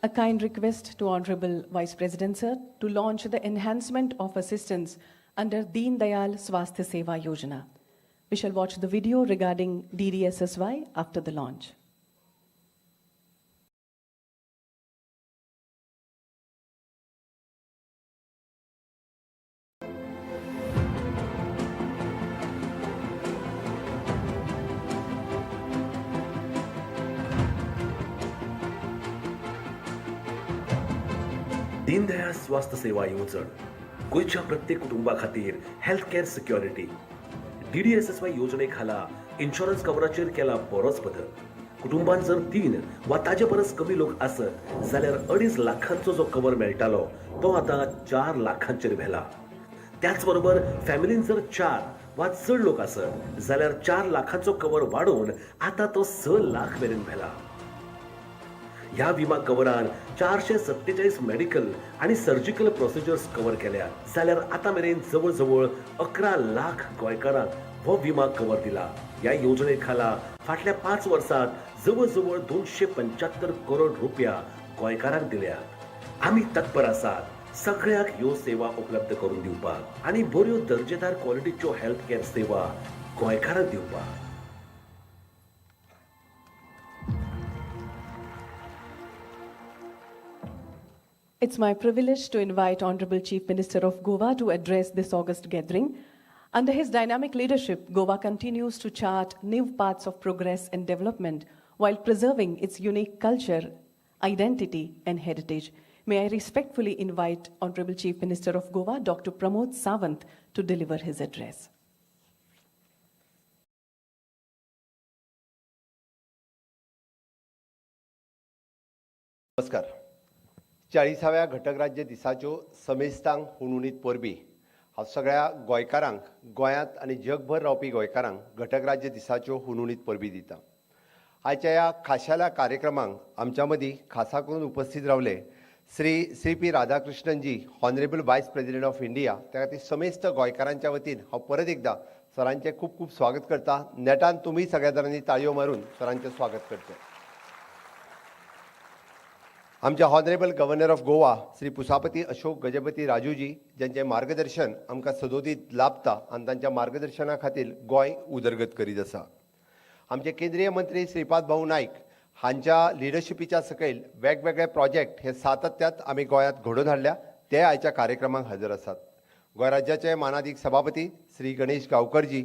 A kind request to Honorable Vice President, sir, to launch the enhancement of assistance under Deen Dayal Swasthya Seva Yojana. We shall watch the video regarding DDSSY after the launch. Deendayal स्वास्थ्य सेवा येवजण गोंयच्या प्रत्येक कुटुंबा खातीर health care security. DDSSY येवजणे खाला insurance कवराचेर केला बरोच बदल. कुटुंबान जर 3 वा ताजे परस कमी लोक आसत जाल्यार 2.5 लाखांचो जो कवर मेळटालो तो आतां 4 लाखांचेर व्हेला. त्याच बरोबर फॅमिलीन जर 4 वा चड लोक आसत जाल्यार 4 लाखांचो कवर वाडोवन आतां तो 6 लाख मेरेन व्हेला. ह्या विमा कवरान 447 मेडिकल आणि सर्जिकल प्रोसिजर्स कवर केल्या जाल्यार आतां मेरेन जवळ जवळ 11 लाख गोंयकारांक हो विमा कवर दिला. ह्या येवजणे खाला फाटल्या 5 वर्सांत जवळ जवळ 275 करोड रुपया गोंयकारांक दिल्यात. आमी तत्पर आसात सगळ्यांक ह्यो सेवा उपलब्ध करून दिवपाक आनी बऱ्यो दर्जेदार क्वॉलिटीच्यो हेल्थ केअर सेवा गोंयकारांक दिवपाक. It's my privilege to invite Honorable Chief Minister of Goa to address this August gathering. Under his dynamic leadership, Goa continues to chart new paths of progress and development while preserving its unique culture, identity, and heritage. May I respectfully invite Honorable Chief Minister of Goa, Dr. Pramod Sawant, to deliver his address. नमस्कार. 40व्या घटकराज्य दिसाच्यो समेस्तांक हुनहुनीत परबी. हांव सगळ्या गोंयकारांक, गोंयांत आनी जगभर रावपी गोंयकारांक घटकराज्य दिसाच्यो हुनहुनीत परबी दिता. आयच्या ह्या खाशेल्या कार्यक्रमांक आमच्या मदीं खासा करून उपस्थित रावले Shri C P Radhakrishnanji, honourable vice president of India. त्या खातीर समेस्त गोंयकारांच्या वतीन हांव परत एकदां सरांचें खूब खूब स्वागत करता. नेटान तुमी सगळ्या जाणांनी ताळयो मारून सरांचें स्वागत करचें. आमचे honourable governor of Goa Shri Pusapati Ashok Gajapathi Rajuji, ज्यांचें मार्गदर्शन आमकां सदोदीत लाभता आनी तांच्या मार्गदर्शना खातीर गोंय उदरगत करीत आसा. आमचे केंद्रीय मंत्री श्रीपाद भाऊ नायक हांच्या लिडरशिपीच्या सकयल वेगवेगळे प्रोजेक्ट हे सातत्यात आमी गोंयांत घडोवन हाडल्या, ते आयच्या कार्यक्रमाक हजर आसात. गोंय राज्याचे मानादीक सभापती श्री गणेश गांवकरजी,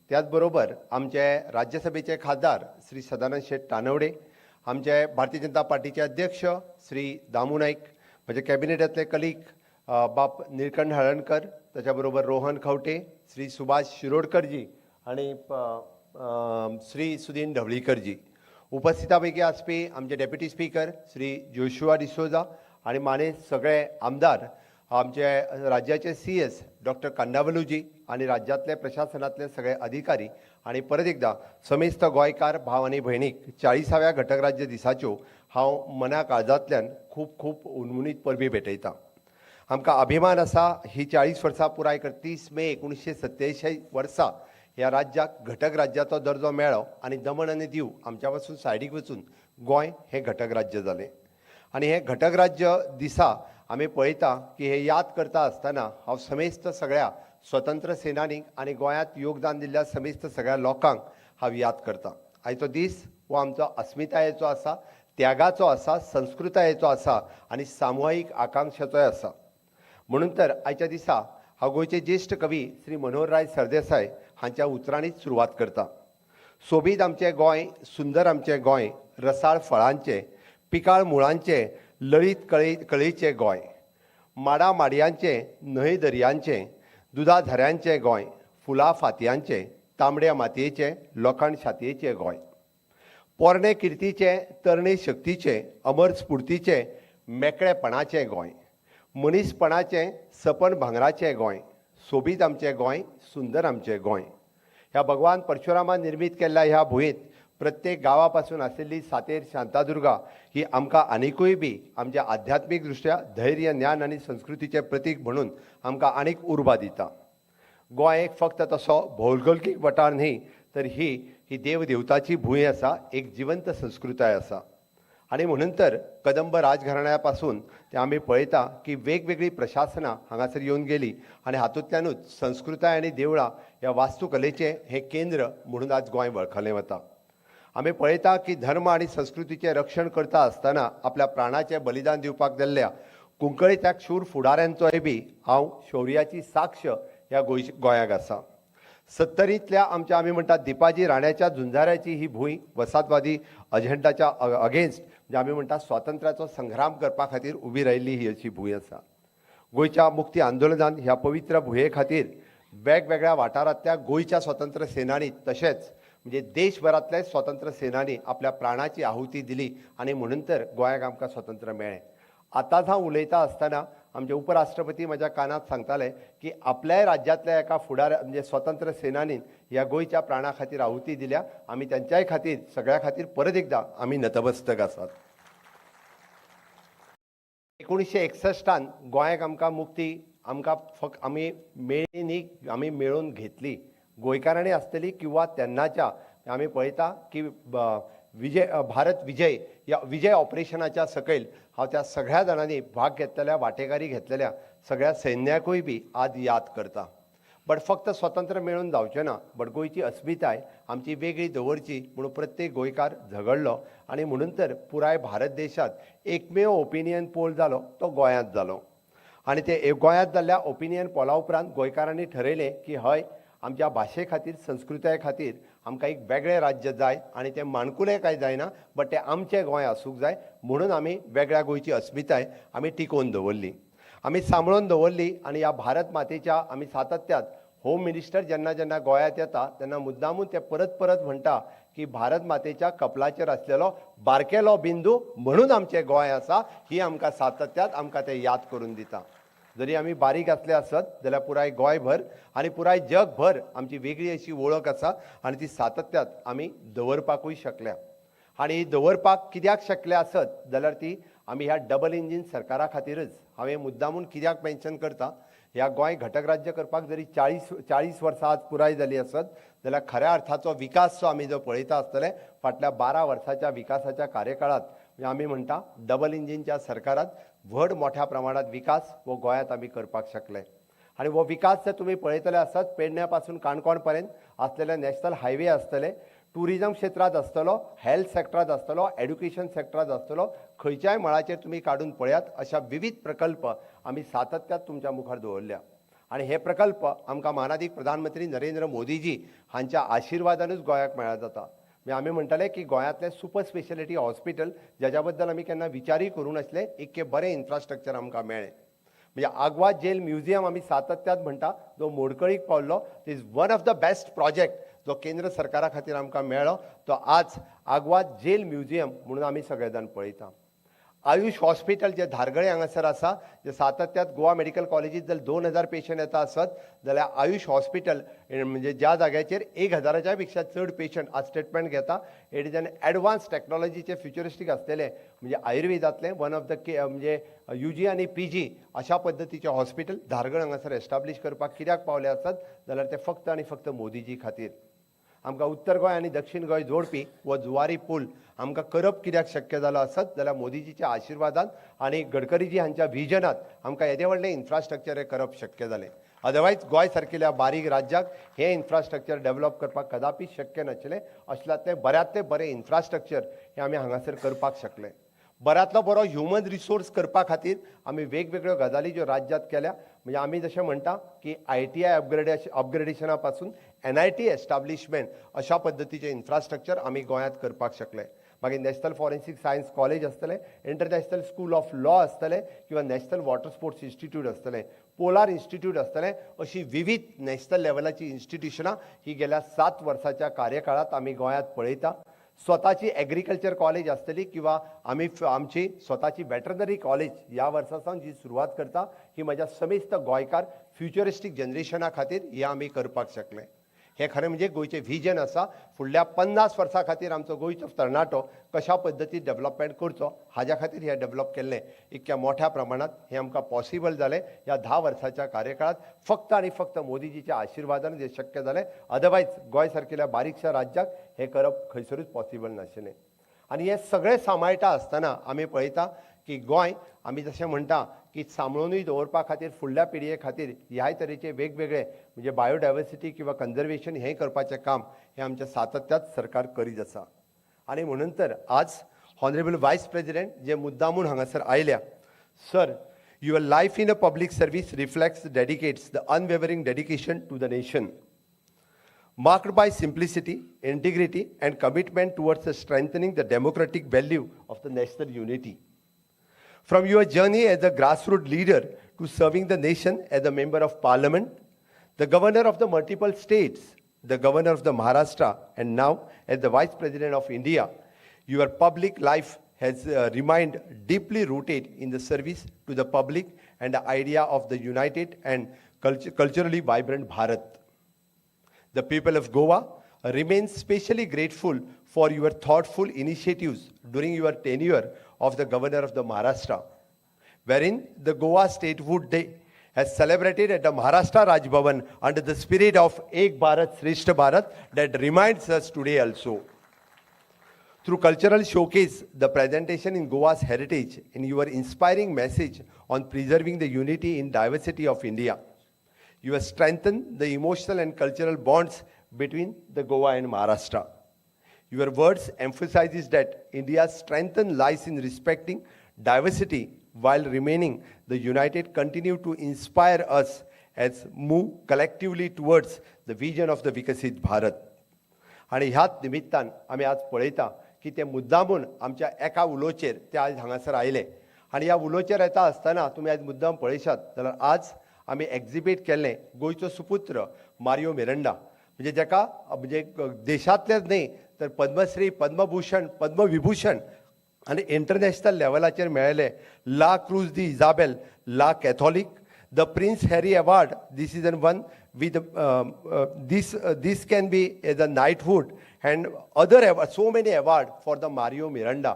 त्याच बरोबर आमचे राज्यसभेचे खासदार श्री सदानंद शेट तानवडे, आमचे भारतीय जनता पार्टीचे अध्यक्ष श्री दामू नाईक, म्हजे कॅबिनेटांतले कलीग बाप निळकंठ हळणकर, ताच्या बरोबर रोहन खंवटे, श्री सुभाष शिरोडकरजी आनी श्री सुदीन ढवळीकरजी, उपस्थिता पैकी आसपी आमचे deputy speaker Shri Joshua D'Souza आनी मानेस्त सगळे आमदार, आमचे राज्याचे CS doctor कांडावलूजी आनी राज्यांतले प्रशासनातले सगळे अधिकारी आनी परत एकदा समेस्त गोंयकार भाव आनी भयणीक 40व्या घटक राज्य दिसाच्यो हांव मना काळजांतल्यान खूब खूब उनमुनीत परबी भेटयतां. आमकां अभिमान आसा, ही 40 वर्सां पुराय कर 30 मे 1987 वर्सा ह्या राज्याक घटक राज्याचो दर्जो मेळ्ळो आनी दमण आनी दीव आमच्या पासून सायडीक वचून गोंय हें घटक राज्य जालें. आनी हें घटक राज्य दिसा आमी पळयता की हे याद करता आसतना हांव समेस्त सगळ्या स्वतंत्र सेनानीक आनी गोंयांत योगदान दिल्ल्या समेस्त सगळ्या लोकांक हांव याद करता. आयचो दीस हो आमचो अस्मितायेचो आसा, त्यागाचो आसा, संस्कृतायेचो आसा आनी सामुहीक आकांक्षाचोय आसा. म्हणून तर आयच्या दिसा हांव गोंयचे ज्येश्ठ कवी श्री मनोहरराय सरदेसाय हांच्या उतरांनीच सुरवात करता. सोबीत आमचें गोंय, सुंदर आमचें गोंय, रसाळ फळांचें, पिकाळ मुळांचें, लळीत कळे कळेचें गोंय, माडा माडयांचें, न्हंय दर्यांचें, दुदा झऱ्यांचें गोंय, फुलां फातयांचें, तांबड्या मातयेचें, लोखण छातयेचें गोंय, पोरणे किर्तीचें, तरणे शक्तीचें, अमर स्फुर्तीचें, मेकळेपणाचें गोंय, मनीसपणाचें, सपन भांगराचें गोंय, सोबीत आमचें गोंय, सुंदर आमचें गोंय. ह्या भगवान परशुरामान निर्मीत केल्ल्या ह्या भुंयेंत प्रत्येक गांवा पासून आशिल्ली सातेर शांतादुर्गा ही आमकां आनिकूय बी आमच्या आध्यात्मीक दृश्ट्या धैर्य, ज्ञान आनी संस्कृतीचें प्रतीक म्हणून आमकां आनीक उर्बा दिता. गोंय एक फक्त तसो भौगोलिक वाठार न्ही, तर ही ही देवदेवताची भूंय आसा, एक जिवंत संस्कृताय आसा. आनी म्हणून तर कदंब राजघराण्या पासून ते आमी पळयता की वेगवेगळीं प्रशासनां हांगासर येवन गेली आनी हातूंतल्यानूच संस्कृताय आनी देवळां ह्या वास्तुकलेचें हें केंद्र म्हणून आज गोंय वळखलें वता. आमी पळयता की धर्म आनी संस्कृतीचें रक्षण करता आसतना आपल्या प्राणाचें बलिदान दिवपाक गेल्ल्या कुंकळीच्या शूर फुडाऱ्यांचोय बी हांव शौर्याची साक्ष ह्या गोंयाक आसा. 70ंतल्या आमच्या आमी म्हणटात दिपाजी राण्याच्या झुंजाऱ्याची ही भूंय वसाहतवादी अजेंडाच्या अगेन्स्ट, म्हणजे आमी म्हणटात स्वातंत्र्याचो संग्राम करपा खातीर उबी राहिल्ली ही अशी भूंय आसा. गोंयच्या मुक्ती आंदोलनान ह्या पवित्र भुंये खातीर वेगवेगळ्या वाठारांतल्या गोंयच्या स्वतंत्र सेनानी तशेंच म्हणजे देशभरांतले स्वतंत्र सेनानी आपल्या प्राणाची आहुती दिली आनी म्हणून तर गोंयाक आमकां स्वतंत्र मेळ्ळें. आतांच हांव उलयता आसतना आमचे उपराष्ट्रपती म्हज्या कानांत सांगताले की आपल्याय राज्यांतल्या एका फुडार म्हणजे स्वतंत्र सेनानीन ह्या गोंयच्या प्राणा खातीर आहुती दिल्या. आमी तेंच्याय खातीर, सगळ्या खातीर परत एकदां आमी नतमस्तक आसात. 1961 गोंयाक आमकां मुक्ती आमकां फक्त आमी मेळ्ळी न्ही, आमी मेळोवन घेतली. गोंयकारांनी आसतली किंवा तेन्नाच्या आमी पळयता की विजय भारत विजय ह्या विजय ऑपरेशनाच्या सकयल हांव त्या सगळ्या जाणांनी भाग घेतलेल्या, वांटेकारी घेतलेल्या सगळ्या सैन्याकूय बी आज याद करता. बट फक्त स्वतंत्र मेळून जावचें ना, बट गोंयची अस्मिताय आमची वेगळी दवरची म्हणून प्रत्येक गोंयकार झगडलो आनी म्हणून तर पुराय भारत देशांत एकमेव ओपिनियन पोल जालो तो गोंयांत जालो. आनी ते गोंयांत जाल्ल्या ओपिनियन पोला उपरांत गोंयकारांनी ठरयलें की हय, आमच्या भाशे खातीर, संस्कृताये खातीर आमकां एक वेगळें राज्य जाय आनी तें माणकुलें काय जायना, बट तें आमचें गोंय आसूंक जाय. म्हणून आमी वेगळ्या गोंयची अस्मिताय आमी टिकोवन दवरली, आमी सांबाळून दवरली. आनी ह्या भारत मातेच्या आमी सातत्यात होम मिनिस्टर जेन्ना जेन्ना गोंयांत येता तेन्ना मुद्दामून ते परत परत म्हणटा की भारत मातेच्या कपलाचेर आसलेलो बारकेलो बिंदू म्हणून आमचें गोंय आसा. ही आमकां सातत्यात आमकां ते याद करून दिता. जरी आमी बारीक आसले आसत जाल्यार पुराय गोंयभर आनी पुराय जगभर आमची वेगळी अशी वळख आसा आनी ती सातत्यात आमी दवरपाकूय शकल्या. आनी ही दवरपाक कित्याक शकले आसत जाल्यार ती आमी ह्या डबल इंजीन सरकारा खातीरच. हांवें मुद्दामून कित्याक मेन्शन करता, ह्या गोंय घटक राज्य करपाक जरी 40 वर्सां आज पुराय जाली आसत जाल्यार खऱ्या अर्थाचो विकास जो आमी जो पळयता आसतले फाटल्या 12 वर्साच्या विकासाच्या कार्यकाळात, म्हणजे आमी म्हणटा डबल इंजीनच्या सरकारात व्हड मोठ्या प्रमाणात विकास हो गोंयांत आमी करपाक शकले. आनी हो विकास जर तुमी पळयतले आसत, पेडण्या पासून काणकोण पर्यंत आसलेले नॅशनल हायवे आसतले, ट्युरिजम क्षेत्रांत आसतलो, हेल्थ सेक्टरांत आसतलो, एड्युकेशन सेक्टरांत आसतलो, खंयच्याय मळाचेर तुमी काडून पळयात, अशा विविध प्रकल्प आमी सातत्यात तुमच्या मुखार दवरल्या. आनी हे प्रकल्प आमकां मानादीक प्रधानमंत्री नरेंद्र मोदीजी हांच्या आशिर्वादानूच गोंयाक मेळ्ळा जाता. म्हणजे आमी म्हणटाले की गोंयांतलें सुपर स्पेशलिटी हॉस्पिटल, ज्याच्या बद्दल आमी केन्ना विचारूय करूं नासले, इतकें बरें इन्फ्रास्ट्रक्चर आमकां मेळ्ळें. म्हणजे आगवाद जेल म्युझियम आमी सातत्यात म्हणटा, जो मोडकळीक पावल्लो, is one of the best project. जो केंद्र सरकारा खातीर आमकां मेळ्ळो, तो आज आगवाद जेल म्युझियम म्हणून आमी सगळे जाण पळयता. आयुष हॉस्पिटल जे धारगळे हांगासर आसा, जे सातत्यात गोवा मेडिकल कॉलेजीत जर 2000 पेशंट येता आसत जाल्यार आयुष हॉस्पिटल म्हणजे ज्या जाग्याचेर 1000च्या पेक्षा चड पेशंट आज ट्रिटमेंट घेता. It is an advance टॅक्नॉलॉजीचे फ्युचरिस्टीक आसलेले, म्हणजे आयुर्वेदांतलें वन ऑफ the के म्हणजे युजी आनी पीजी अशा पद्दतीचें हॉस्पिटल धारगळ हांगासर एस्टाब्लीश करपाक कित्याक पावले आसत जाल्यार ते फक्त आनी फक्त मोदीजी खातीर. आमकां उत्तर गोंय आनी दक्षिण गोंय जोडपी हो जुवारी पूल आमकां करप कित्याक शक्य जालो आसत जाल्यार मोदीजीच्या आशिर्वादान आनी गडकरीजी हांच्या विजनात आमकां येदें व्हडलें इन्फ्रास्ट्रक्चर हें करप शक्य जालें. अदरवायज गोंय सारकिल्या बारीक राज्याक हें इन्फ्रास्ट्रक्चर डेवलप करपाक कदापी शक्य नाशिल्लें. असल्यांतलें बऱ्यांतलें बरें इन्फ्रास्ट्रक्चर हें आमी हांगासर करपाक शकले. बऱ्यांतलो बरो ह्युमन रिसोर्स करपा खातीर आमी वेगवेगळ्यो गजाली ज्यो राज्यांत केल्या, म्हणजे आमी जशें म्हणटा की आयटीआय अपग्रेडेशना पासून एनआयटी एस्टाब्लिशमेंट अशा पद्दतीचें इन्फ्रास्ट्रक्चर आमी गोंयांत करपाक शकले. मागीर नॅशनल फॉरेन्सीक सायन्स कॉलेज आसतलें, इंटरनॅशनल स्कूल ऑफ लॉ आसतलें किंवा नॅशनल वॉटर स्पोर्ट्स इन्स्टिट्यूट आसतलें, पोलार इन्स्टिट्यूट आसतलें, अशी विविध नॅशनल लेवलाची इन्स्टिट्युशनां ही गेल्या 7 वर्साच्या कार्यकाळात आमी गोंयांत पळयता. स्वताची एग्रीकल्चर कॉलेज आसतली किंवा आमी आमची स्वताची वेटरनरी कॉलेज ह्या वर्सा सावन जी सुरवात करता, ही म्हज्या समेस्त गोंयकार फ्युचरिस्टीक जनरेशना खातीर हे आमी करपाक शकले. हें खरें म्हणजे गोंयचें विजन आसा. फुडल्या 50 वर्सां खातीर आमचो गोंयचो तरणाटो कशा पद्दतीन डेवलपमेंट करचो हाज्या खातीर हें डेवलप केल्लें. इतक्या मोठ्या प्रमाणांत हें आमकां पॉसिबल जालें ह्या 10 वर्साच्या कार्यकाळात फक्त आनी फक्त मोदीजीच्या आशिर्वादान हें शक्य जालें. अदरवायज गोंय सारकेल्या बारीकशा राज्याक हें करप खंयसरूच पॉसिबल नाशिल्लें. आनी हें सगळें सांबाळटा आसतना आमी पळयता की गोंय आमी जशें म्हणटा की सांबाळुनूय दवरपा खातीर फुडल्या पिळगे खातीर ह्याय तरेचे वेगवेगळे म्हणजे बायोडायवर्सिटी किंवा कन्जर्वेशन हें करपाचें काम हें आमच्या सातत्यात सरकार करीत आसा. आनी म्हणून तर आज हॉनरेबल वायस प्रेजिडेंट जे मुद्दामून हांगासर आयल्या. Sir, your life in a public service reflects dedicates the unwavering dedication to the nation, marked by simplicity, integrity, and commitment towards the strengthening the democratic value of the national unity. From your journey as a grassroots leader to serving the nation as a member of parliament, the governor of the multiple states, the governor of the Maharashtra, and now as the vice president of India, your public life has remained deeply rooted in the service to the public and the idea of the united and culturally vibrant Bharat. The people of Goa remain specially grateful for your thoughtful initiatives during your tenure of the governor of the Maharashtra, wherein the Goa Statehood Day has celebrated at the Maharashtra Raj Bhavan under the spirit of Ek Bharat Shreshtha Bharat that reminds us today also. Through cultural showcase, the presentation in Goa's heritage and your inspiring message on preserving the unity in diversity of India, you have strengthened the emotional and cultural bonds between the Goa and Maharashtra. Your words emphasizes that India's strength lies in respecting diversity while remaining the united, continue to inspire us as move collectively towards the vision of the Vikasit Bharat. आनी ह्याच निमित्तान आमी आज पळयता की ते मुद्दामून आमच्या एका उलोचेर ते आज हांगासर आयले. आनी ह्या उलोचेर येता आसतना तुमी आयज मुद्दाम पळयशात जाल्यार आज आमी एक्झिबीट केल्लें गोंयचो सुपुत्र मारियो मिरंडा, म्हणजे जाका म्हणजे देशांतलेच न्हय तर पद्मश्री, पद्मभूषण, पद्मविभूषण आनी इंटरनॅशनल लेवलाचेर मेळ्ळेले ला क्रूज दी इजाबेल ला Catholic, the Prince Harry Award. This is an one with this can be as a knighthood and other award, so many award for the Mario Miranda.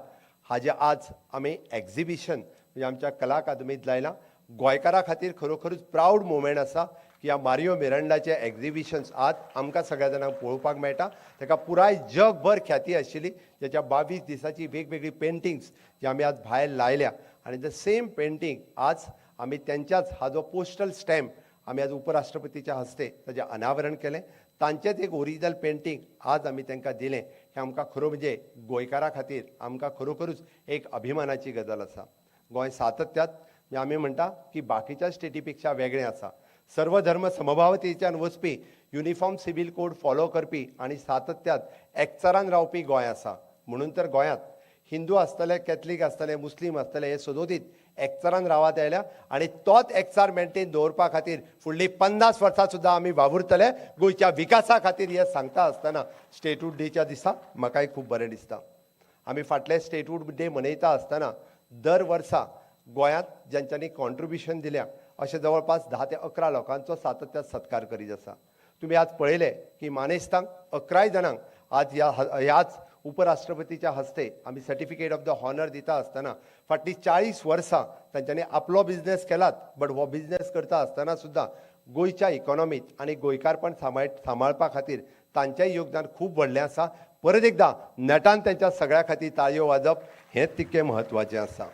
हाजे आज आमी एक्झिबिशन म्हणजे आमच्या कला अकादमीत लायलां. गोंयकारां खातीर खरोखरूच प्रावड मुवमेंट आसा की ह्या मारियो मिरांडाचे एक्झिबिशन्स आज आमकां सगळ्या जाणांक पळोवपाक मेळटा. ताका पुराय जगभर ख्याती आशिल्ली, ज्याच्या 22 दिसाची वेगवेगळी पेंटिंग्स जी आमी आज भायर लायल्या. आनी the same painting आज आमी तेंच्याच हा जो पोस्टल स्टॅम्प आमी आज उपराष्ट्रपतीच्या हस्ते ताजें अनावरण केलें. तांचेच एक ओरिजिनल पेंटींग आज आमी तांकां दिलें. हें आमकां खरो म्हणजे गोंयकारां खातीर आमकां खरोखरूच एक अभिमानाची गजाल आसा. गोंय सातत्यात म्हणजे आमी म्हणटा की बाकीच्या स्टेटी पेक्षा वेगळें आसा. सर्व धर्म समभावतेच्यान वचपी, युनिफॉर्म सिवील कोड फॉलो करपी आनी सातत्यात एकचारान रावपी गोंय आसा. म्हणून तर गोंयांत हिंदू आसतले, कॅथलीक आसतले, मुस्लीम आसतले, हे सदोदीत एकचारान रावत आयल्या आनी तोच एकचार मेंटेन दवरपा खातीर फुडलीं 50 वर्सां सुद्दां आमी वावुरतले गोंयच्या विकासा खातीर. हें सांगता आसतना स्टेटहूड डेच्या दिसा म्हाकाय खूब बरें दिसता. आमी फाटले स्टेटहूड डे मनयता आसतना दर वर्सा गोंयांत ज्यांच्यांनी कॉन्ट्रिब्युशन दिल्या अशें जवळपास 10 ते 11 लोकांचो सातत्यान सत्कार करीत आसा. तुमी आज पळयलें की मानेस्तांक 11 जाणांक आज ह्याच उपराष्ट्रपतीच्या हस्ते आमी सर्टिफिकेट ऑफ the honour दिता आसतना फाटलीं 40 वर्सां तांच्यांनी आपलो बिजनेस केलात, बट हो बिजनेस करता आसतना सुद्दां गोंयच्या इकॉनॉमीत आनी गोंयकारपण सांबाळपा खातीर तांचेंय योगदान खूब व्हडलें आसा. परत एकदां नेटान तांच्या सगळ्या खातीर ताळयो वाजप हें तितकें म्हत्वाचें आसा.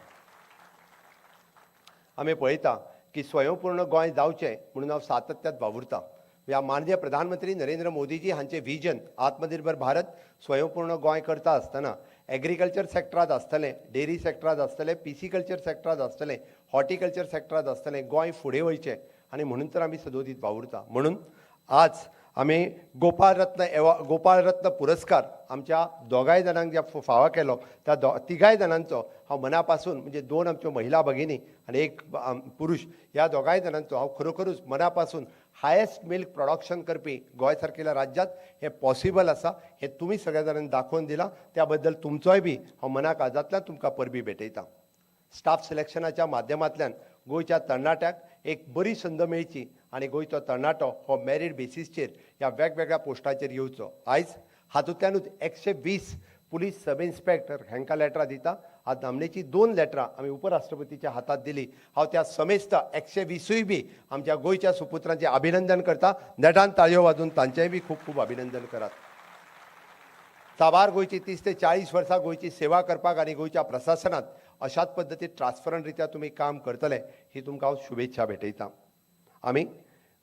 आमी पळयता की स्वयंपूर्ण गोंय जावचें म्हणून हांव सातत्यात वावुरता. ह्या माननीय प्रधानमंत्री नरेंद्र मोदीजी हांचें विजन आत्मनिर्भर भारत स्वयंपूर्ण गोंय करता आसतना एग्रीकल्चर सेक्टरांत आसतलें, डेरी सेक्टरांत आसतलें, पिसिकल्चर सेक्टरांत आसतलें, हॉर्टिकल्चर सेक्टरांत आसतलें, गोंय फुडें वयचें आनी म्हणून तर आमी सदोदीत वावुरता. म्हणून आज आमी गोपाळ रत्न पुरस्कार आमच्या दोगांय जाणांक ज्या फावो केलो त्या तिगाय जाणांचो हांव मना पासून, म्हणजे 2 आमच्यो महिला भगिनी आनी एक पुरुष, ह्या दोगांय जाणांचो हांव खरोखरूच मना पासून हायेस्ट मिल्क प्रोडक्शन करपी गोंय सारकेल्या राज्यांत हें पॉसिबल आसा हें तुमी सगळ्या जाणांनी दाखोवन दिलां. त्या बद्दल तुमचोय बी हांव मना काळजांतल्यान तुमकां परबी भेटयतां. स्टाफ सिलेक्शनाच्या माध्यमांतल्यान गोंयच्या तरणाट्याक एक बरी संद मेळची आनी गोंयचो तरणाटो हो मेरीट बेसीसचेर ह्या वेगवेगळ्या पोस्टाचेर येवचो. आयज हातूंतल्यानूच 120 पुलीस सब इन्स्पेक्टर हांकां लेटरां दिता. आज नामनेची 2 लेटरां आमी उपराष्ट्रपतीच्या हातांत दिली. हांव त्या समेस्त 120 बी आमच्या गोंयच्या सुपुत्रांचें अभिनंदन करता. नेटान ताळयो वाजून तांचेंय बी खूब खूब अभिनंदन करात. साबार गोंयची 30 ते 40 वर्सां गोंयची सेवा करपाक आनी गोंयच्या प्रशासनांत अशाच पद्दतीन ट्रान्सपरंट रित्या तुमी काम करतले ही तुमकां हांव शुभेच्छा भेटयतां. आमी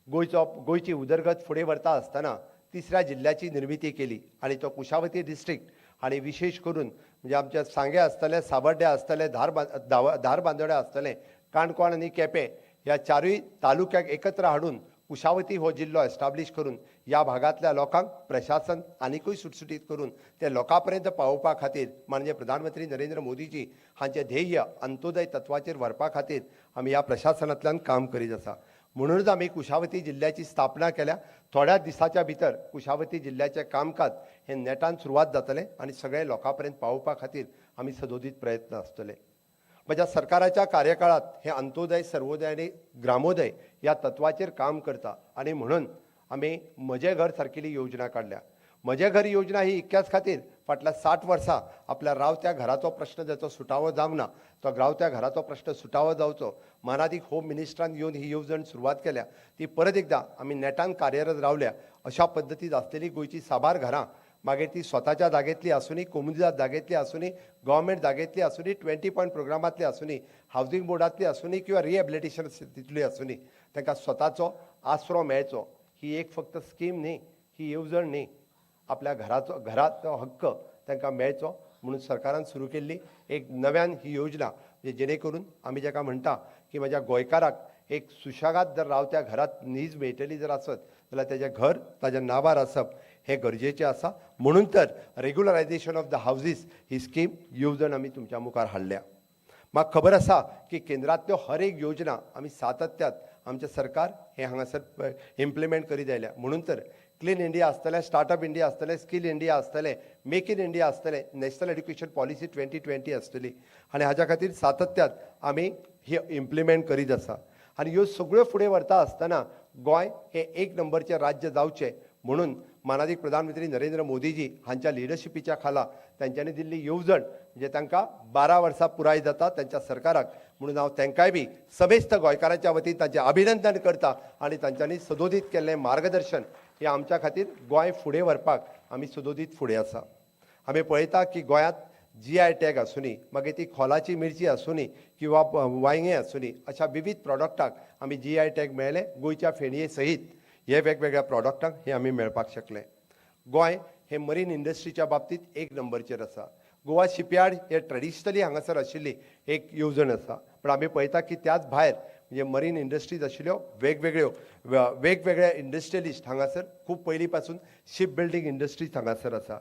गोंयची उदरगत फुडें व्हरता आसतना तिसऱ्या जिल्ल्याची निर्मिती केली आनी तो कुशावती डिस्ट्रिक्ट आनी विशेश करून म्हणजे आमच्या सांगें आसतलें, साबड्डें आसतलें, धारबांदोड्या आसतलें, काणकोण आनी केपें ह्या 4 तालुक्याक एकत्र हाडून कुशावती हो जिल्लो एस्टाब्लीश करून ह्या भागांतल्या लोकांक प्रशासन आनिकूय सुटसुटीत करून ते लोकां पर्यंत पावोवपा खातीर माननीय प्रधानमंत्री नरेंद्र मोदीजी हांचें ध्येय अंत्योदय तत्वाचेर व्हरपा खातीर आमी ह्या प्रशासनांतल्यान काम करीत आसा. म्हणूनच आमी कुशावती जिल्ल्याची स्थापना केल्या. थोड्या दिसाच्या भितर कुशावती जिल्ल्याचें कामकाज हें नेटान सुरवात जातलें आनी सगळे लोकां पर्यंत पावोवपा खातीर आमी सदोदीत प्रयत्न आसतले. म्हज्या सरकाराच्या कार्यकाळांत हें अंत्योदय, सर्वोदय आनी ग्रामोदय ह्या तत्वाचेर काम करता आनी म्हणून आमी म्हजें घर सारकेली योजना काडल्या. म्हजें घर योजना ही इतक्याच खातीर फाटल्या 60 वर्सां आपल्या रावत्या घराचो प्रश्न जाचो सुटावो जावंक ना तो रावत्या घराचो प्रश्न सुटावो जावचो मानादीक होम मिनिस्टरान येवन ही येवजण सुरवात केल्या. ती परत एकदां आमी नेटान कार्यरत रावल्या. अशा पद्दतीन आसलेली गोंयची साबार घरां मागीर ती स्वताच्या जागेंतली आसुनी, कोमुनिदाद जागेंतली आसुनी, गव्हर्मेंट जागेंतली आसुनी, 20 पॉयंट प्रोग्रामांतली आसुनी, हावजींग बोर्डांतली आसुनी किंवा रिहेबिलिटेशन तितली आसुनी, तांकां स्वताचो आसरो मेळचो ही एक फक्त स्कीम न्ही, ही येवजण न्ही, आपल्या घराचो हक्क तांकां मेळचो म्हणून सरकारान सुरू केल्ली एक नव्यान ही योजना, म्हणजे जेणे करून आमी जाका म्हणटा की म्हज्या गोंयकाराक एक सुशेगाद जर रावत्या घरांत न्हीज मेळटली जर आसत जाल्यार तेजें घर ताज्या नांवार आसप हें गरजेचें आसा. म्हणून तर रेगुलरायझेशन of the houses he scheme येवजण आमी तुमच्या मुखार हाडल्या. म्हाका खबर आसा की केंद्रांतल्यो हर एक योजना आमी सातत्यात आमचें सरकार हें हांगासर इम्प्लिमेंट करीत आयल्या. म्हणून तर क्लीन इंडिया आसतलें, स्टार्टअप इंडिया आसतलें, स्कील इंडिया आसतलें, मेक इन इंडिया आसतलें, नॅशनल एड्युकेशन पॉलिसी 2020 आसतली आनी हाज्या खातीर सातत्यात आमी ही इम्प्लिमेंट करीत आसा. आनी ह्यो सगळ्यो फुडें व्हरता आसतना गोंय हें एक नंबरचें राज्य जावचें म्हणून मानादीक प्रधानमंत्री नरेंद्र मोदीजी हांच्या लिडरशिपीच्या खाला तांच्यांनी दिल्ली येवजण म्हणजे तांकां 12 वर्सां पुराय जाता तांच्या सरकाराक, म्हणून हांव तांकांय बी समेस्त गोंयकारांच्या वतीन तांचें अभिनंदन करता आनी तांच्यांनी सदोदीत केल्लें मार्गदर्शन हें आमच्या खातीर गोंय फुडें व्हरपाक आमी सदोदीत फुडें आसा. आमी पळयता की गोंयांत GI tag आसुनी, मागीर ती खोलाची मिरची आसुनी किंवा वांयगें आसुनी, अशा विविध प्रॉडक्टाक आमी GI tag मेळ्ळे. गोंयच्या फेणये सहीत हे वेगवेगळ्या प्रॉडक्टांक हे आमी मेळपाक शकले. गोंय हे मरीन इंडस्ट्रीच्या बाबतींत एक नंबरचेर आसा. गोवा शिपयार्ड हे ट्रेडिशनली हांगासर आशिल्ली एक येवजण आसा, पूण आमी पळयता की त्याच भायर म्हणजे मरीन इंडस्ट्रीज आशिल्ल्यो वेगवेगळ्यो वेगवेगळे इंडस्ट्रियलिस्ट हांगासर खूब पयलीं पासून शीप बिल्डींग इंडस्ट्रीज हांगासर आसा.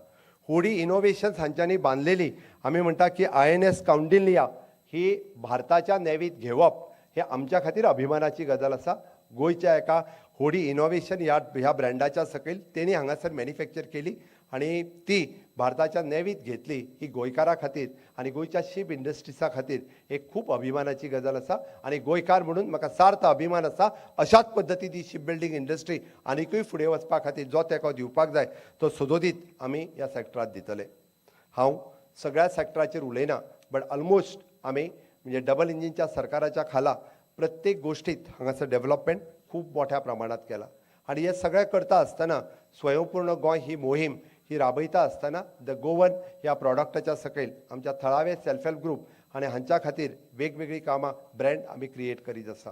होडी इनोवेशन्स हांच्यांनी बांदलेली आमी म्हणटा की INS Kaundinya ही भारताच्या नेवीत घेवप हे आमच्या खातीर अभिमानाची गजाल आसा. गोंयच्या एका होडी इनोवेशन ह्या ह्या ब्रँडाच्या सकयल तेणी हांगासर मॅन्युफॅक्चर केली आनी ती भारताच्या नेवीत घेतली. ही गोंयकारा खातीर आनी गोंयच्या शीप इंडस्ट्रीजा खातीर एक खूब अभिमानाची गजाल आसा आनी गोंयकार म्हणून म्हाका सार्थ अभिमान आसा. अशाच पद्दतीन ही शीप बिल्डींग इंडस्ट्री आनिकूय फुडें वचपा खातीर जो तेंको दिवपाक जाय तो सदोदीत आमी ह्या सॅक्टरात दितले. हांव सगळ्या सॅक्टराचेर उलयना, बट ऑलमोस्ट आमी म्हणजे डबल इंजिनच्या सरकाराच्या खाला प्रत्येक गोश्टीत हांगासर डेव्हलपमेंट खूब मोठ्या प्रमाणात केला आनी हे सगळें करता आसतना स्वयंपूर्ण गोंय ही मोहीम ही राबयता आसतना the Goan ह्या प्रॉडक्टाच्या सकयल आमच्या थळावे सेल्फ हेल्प ग्रूप आनी हांच्या खातीर वेगवेगळीं कामां ब्रँड आमी क्रिएट करीत आसा.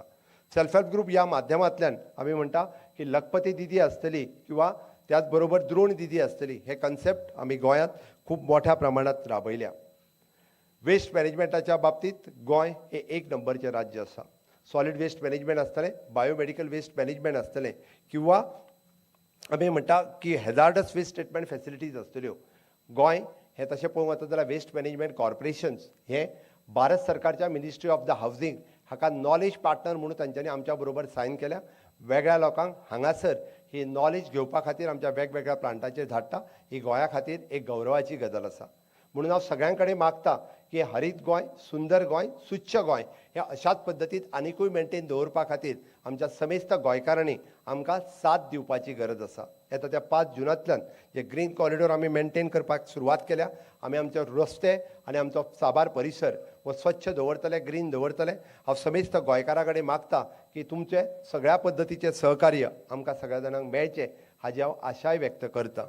सेल्फ हेल्प ग्रूप ह्या माध्यमांतल्यान आमी म्हणटा की लखपती दिदी आसतली किंवा त्याच बरोबर द्रोण दिदी आसतली, हे कन्सेप्ट आमी गोंयांत खूब मोठ्या प्रमाणात राबयल्या. वेस्ट मॅनेजमेंटाच्या बाबतींत गोंय हे एक नंबरचें राज्य आसा. सॉलीड वेस्ट मॅनेजमेंट आसतलें, बायोमेडिकल वेस्ट मॅनेजमेंट आसतलें किंवा आमी म्हणटा की हॅजार्डस वेस्ट ट्रिटमेंट फॅसिलिटीज आसतल्यो. गोंय हें तशें पळोवंक वता जाल्यार वेस्ट मॅनेजमेंट कॉर्पोरेशन्स हें भारत सरकारच्या मिनिस्ट्री ऑफ the housing हाका नॉलेज पार्टनर म्हणून तांच्यांनी आमच्या बरोबर सायन केल्या. वेगळ्या लोकांक हांगासर ही नॉलेज घेवपा खातीर आमच्या वेगवेगळ्या प्लांटाचेर धाडटा. ही गोंया खातीर एक गौरवाची गजाल आसा. म्हणून हांव सगळ्यां कडेन मागता की हरीत गोंय, सुंदर गोंय, स्वच्छ गोंय हे अशाच पद्दतीन आनिकूय मेंटेन दवरपा खातीर आमच्या समेस्त गोंयकारांनी आमकां साथ दिवपाची गरज आसा. येता त्या 5 जुनांतल्यान जे ग्रीन कॉरिडोर आमी मेंटेन करपाक सुरवात केल्या, आमी आमचे रस्ते आनी आमचो साबार परिसर हो स्वच्छ दवरतले, ग्रीन दवरतले. हांव समेस्त गोंयकारां कडेन मागता की तुमचें सगळ्या पद्दतीचें सहकार्य आमकां सगळ्या जाणांक मेळचें हाजी हांव आशाय व्यक्त करता.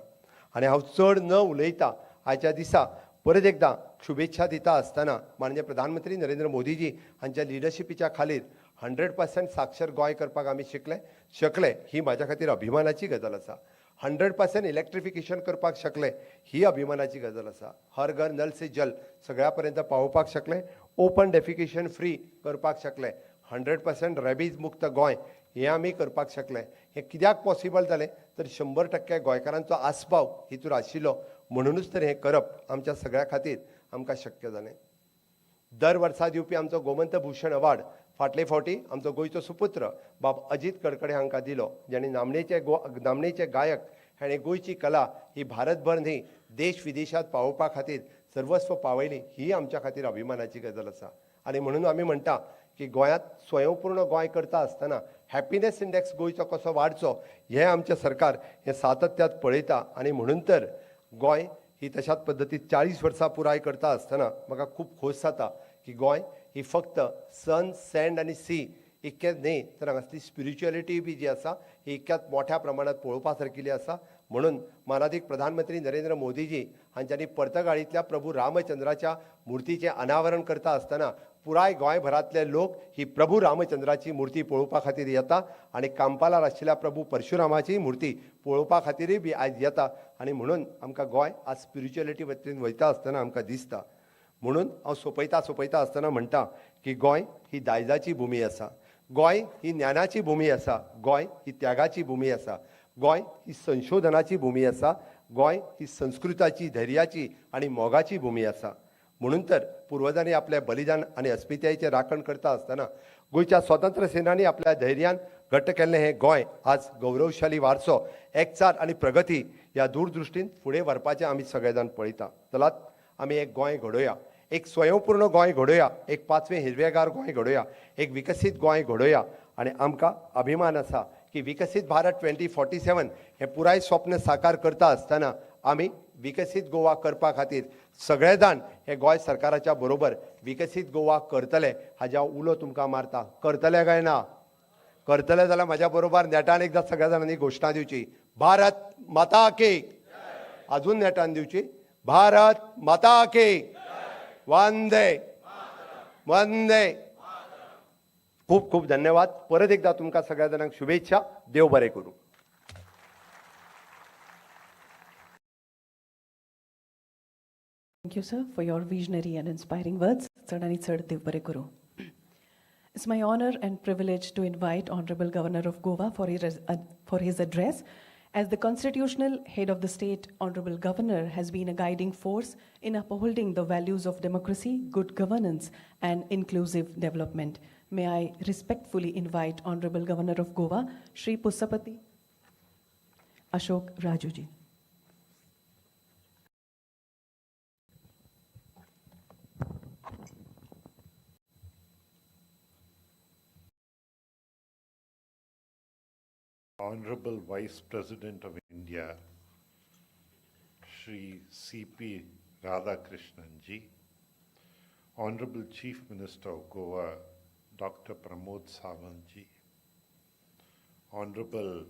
आनी हांव चड न उलयता आयच्या दिसा परत एकदां शुभेच्छा दिता आसतना माननीय प्रधानमंत्री नरेंद्र मोदीजी हांच्या लिडरशिपीच्या खालीर 100% साक्षर गोंय करपाक आमी शकले ही म्हाज्या खातीर अभिमानाची गजाल आसा. 100% इलेक्ट्रिफिकेशन करपाक शकले ही अभिमानाची गजाल आसा. हर घर नल से जल सगळ्या पर्यंत पावोवपाक शकले, ओपन डेफिकेशन फ्री करपाक शकले, 100% रेबीज मुक्त गोंय हें आमी करपाक शकले. हें कित्याक पॉसिबल जालें तर 100% गोंयकारांचो आस्पाव हितूर आशिल्लो, म्हणुनूच तर हें करप आमच्या सगळ्या खातीर आमकां शक्य जालें. दर वर्सा दिवपी आमचो गोमंत भूषण अवार्ड फाटले फावटी आमचो गोंयचो सुपुत्र बाब अजीत कडकडे हांकां दिलो, ज्यांणी नामनेचे गायक हाणें गोंयची कला ही भारतभर न्ही देश विदेशात पावोवपा खातीर सर्वस्व पावयली, ही आमच्या खातीर अभिमानाची गजाल आसा. आनी म्हणून आमी म्हणटा की गोंयांत स्वयंपूर्ण गोंय करता आसतना हॅपिनेस इंडेक्स गोंयचो कसो वाडचो हें आमचें सरकार हें सातत्यात पळयता. आनी म्हणून तर गोंय ही तशाच पद्दतीन 40 वर्सां पुराय करता आसतना म्हाका खूब खोस जाता की गोंय ही फक्त सन, सँड आनी सी इतकेंच न्ही तर हांगासली स्पिरिच्युअलिटी बी जी आसा ही इतक्याच मोठ्या प्रमाणात पळोवपा सारकिल्ली आसा. म्हणून मानादीक प्रधानमंत्री नरेंद्र मोदीजी हांच्यांनी पर्तगाळींतल्या प्रभू रामचंद्राच्या मुर्तीचें अनावरण करता आसतना पुराय गोंयभरांतले लोक ही प्रभू रामचंद्राची मूर्ती पळोवपा खातीर येता आनी कांपालार आशिल्ल्या प्रभू परशुरामाची मूर्ती पळोवपा खातीरय बी आयज येता. आनी म्हणून आमकां गोंय आज स्पिरिच्युअलिटी वतीन वयता आसतना आमकां दिसता. म्हणून हांव सोंपयता सोंपयता आसतना म्हणटा की गोंय ही दायजाची भुमी आसा, गोंय ही ज्ञानाची भुमी आसा, गोंय ही त्यागाची भुमी आसा, गोंय ही संशोधनाची भुमी आसा, गोंय ही संस्कृताची, धैर्याची आनी मोगाची भुमी आसा. म्हणून तर पुर्वजांनी आपल्या बलिदान आनी अस्मितायेचें राखण करता आसतना गोंयच्या स्वतंत्र सेनांनी आपल्या धैर्यान घट्ट केल्लें हें गोंय आज गौरवशाली वारसो, एकचार आनी प्रगती ह्या दूरदृश्टीन फुडें व्हरपाचें आमी सगळे जाण पळयता. चलात आमी एक गोंय घडोवया, एक स्वयंपूर्ण गोंय घडोवया, एक पाचवें हिरवेगार गोंय घडोवया, एक विकसीत गोंय घडोवया. आनी आमकां अभिमान आसा की विकसीत भारत 2047 हें पुराय स्वप्न साकार करता आसतना आमी विकसीत गोवा करपा खातीर सगळे जाण हे गोंय सरकाराच्या बरोबर विकसीत गोवा करतले हाज्या उलो तुमकां मारता. करतले काय ना? करतले जाल्यार म्हाज्या बरोबर नेटान एकदां सगळ्या जाणांनी घोशणा दिवची, भारत माता की. अजून नेटान दिवची, भारत माता की. वंदे वंदे. खूब खूब धन्यवाद. परत एकदा तुमकां सगळ्या जाणांक शुभेच्छा. देव बरें करूं. Thank you, sir, for your visionary and inspiring words. चड आनी चड देव बरें करूं. It's my honor and privilege to invite Honorable Governor of Goa for his address As the constitutional head of the state, Honorable Governor has been a guiding force in upholding the values of democracy, good governance, and inclusive development. May I respectfully invite Honorable Governor of Goa, Shri Pusapati Ashok Rajuji. Honorable Vice President of India, Shri C.P. Radhakrishnan ji, Honorable Chief Minister of Goa, Dr. Pramod Sawant ji, Honorable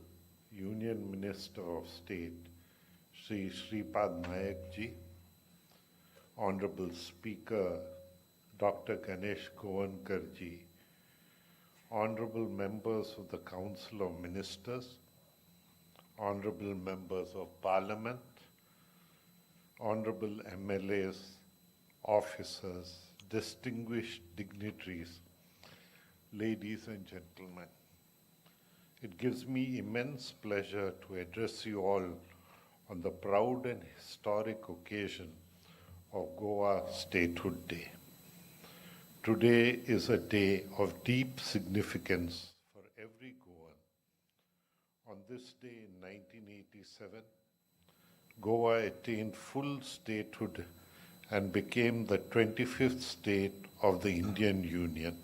Union Minister of State, Shri Shripad Naik ji, Honorable Speaker, Dr. Ganesh Goenkar ji, Honorable members of the Council of Ministers, Honorable members of Parliament, Honorable MLAs, officers, distinguished dignitaries, ladies and gentlemen. It gives me immense pleasure to address you all on the proud and historic occasion of Goa Statehood Day. Today is a day of deep significance for every Goan. On this day in 1987, Goa attained full statehood and became the 25th state of the Indian Union.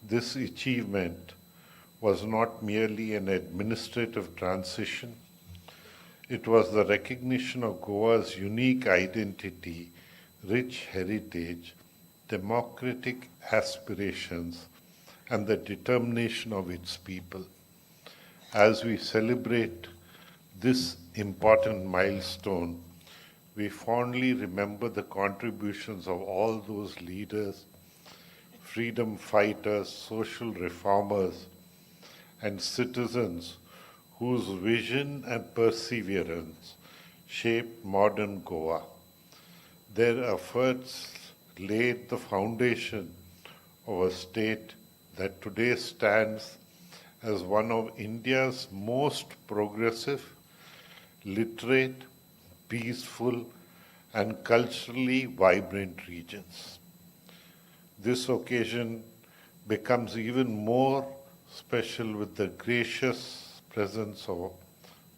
This achievement was not merely an administrative transition, it was the recognition of Goa's unique identity, rich heritage, democratic aspirations, and the determination of its people. As we celebrate this important milestone, we fondly remember the contributions of all those leaders, freedom fighters, social reformers, and citizens whose vision and perseverance shaped modern Goa. Their efforts laid the foundation of a state that today stands as one of India's most progressive, literate, peaceful, and culturally vibrant regions. This occasion becomes even more special with the gracious presence of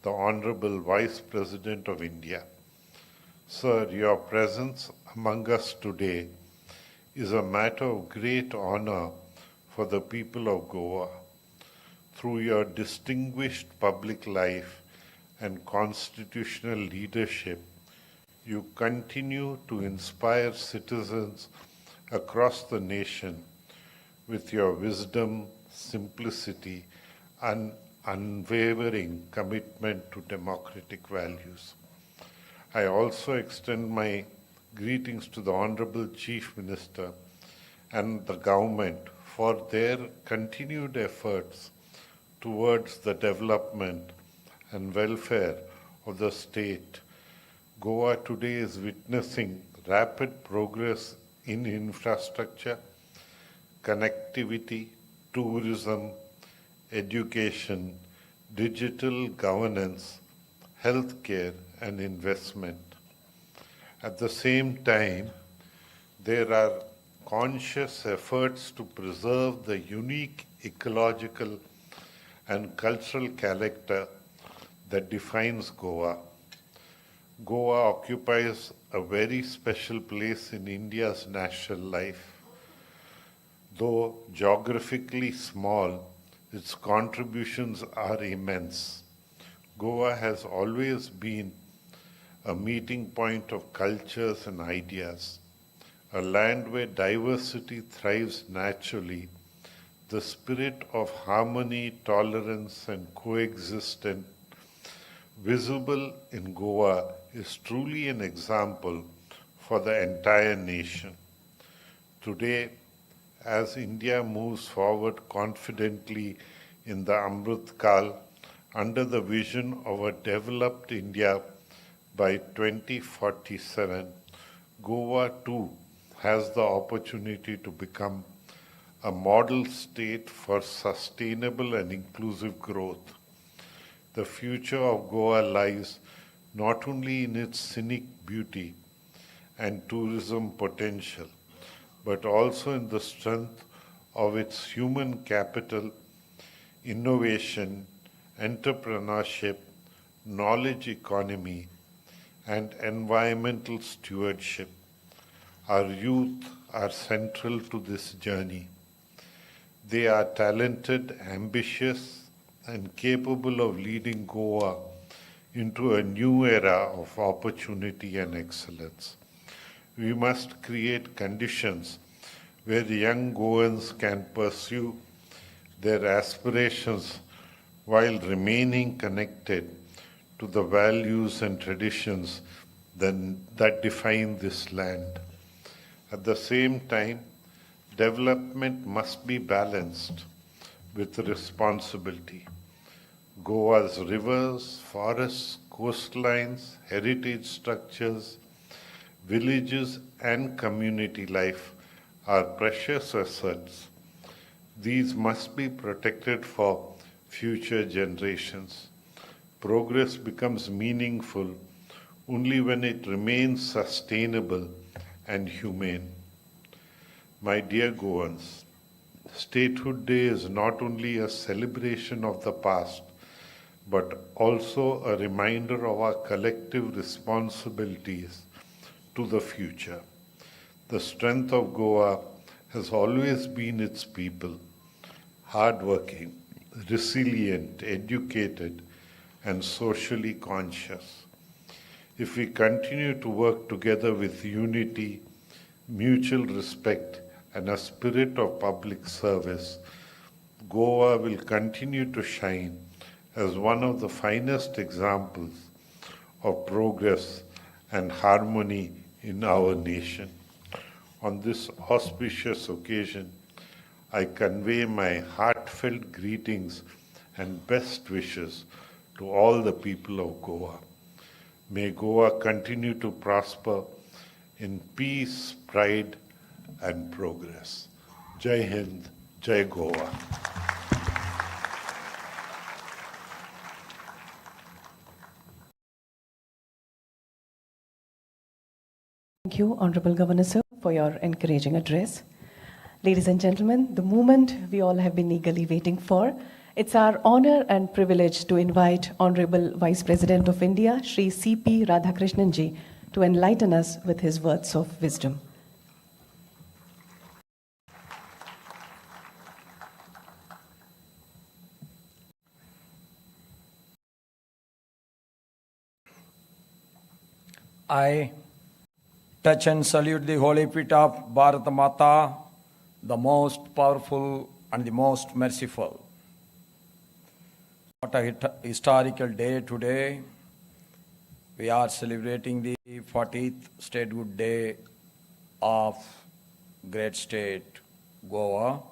the Honorable Vice President of India. Sir, your presence among us today is a matter of great honor for the people of Goa. Through your distinguished public life and constitutional leadership, you continue to inspire citizens across the nation with your wisdom, simplicity, and unwavering commitment to democratic values. I also extend my greetings to the Honorable Chief Minister and the government for their continued efforts towards the development and welfare of the state. Goa today is witnessing rapid progress in infrastructure, connectivity, tourism, education, digital governance, healthcare, and investment. At the same time, there are conscious efforts to preserve the unique ecological and cultural character that defines Goa. Goa occupies a very special place in India's national life. Though geographically small, its contributions are immense. Goa has always been a meeting point of cultures and ideas, a land where diversity thrives naturally. The spirit of harmony, tolerance, and coexistence visible in Goa is truly an example for the entire nation. Today, as India moves forward confidently in the Amrit Kal, under the vision of a developed India by 2047, Goa too has the opportunity to become a model state for sustainable and inclusive growth. The future of Goa lies not only in its scenic beauty and tourism potential, but also in the strength of its human capital, innovation, entrepreneurship, knowledge economy, and environmental stewardship. Our youth are central to this journey. They are talented, ambitious, and capable of leading Goa into a new era of opportunity and excellence. We must create conditions where young Goans can pursue their aspirations while remaining connected to the values and traditions that define this land. At the same time, development must be balanced with responsibility. Goa's rivers, forests, coastlines, heritage structures, villages, and community life are precious assets. These must be protected for future generations. Progress becomes meaningful only when it remains sustainable and humane. My dear Goans, Statehood Day is not only a celebration of the past, but also a reminder of our collective responsibilities to the future. The strength of Goa has always been its people, hardworking, resilient, educated, and socially conscious. If we continue to work together with unity, mutual respect, and a spirit of public service, Goa will continue to shine as one of the finest examples of progress and harmony in our nation. On this auspicious occasion, I convey my heartfelt greetings and best wishes to all the people of Goa. May Goa continue to prosper in peace, pride, and progress. Jai Hind, Jai Goa. Thank you, Honorable Governor Sir, for your encouraging address. Ladies and gentlemen, the moment we all have been eagerly waiting for, it's our honor and privilege to invite Honorable Vice President of India, Shri C.P. Radhakrishnan ji, to enlighten us with his words of wisdom. I touch and salute the holy feet of Bharat Mata, the most powerful and the most merciful. What a historical day today. We are celebrating the 40th Statehood Day of great state Goa.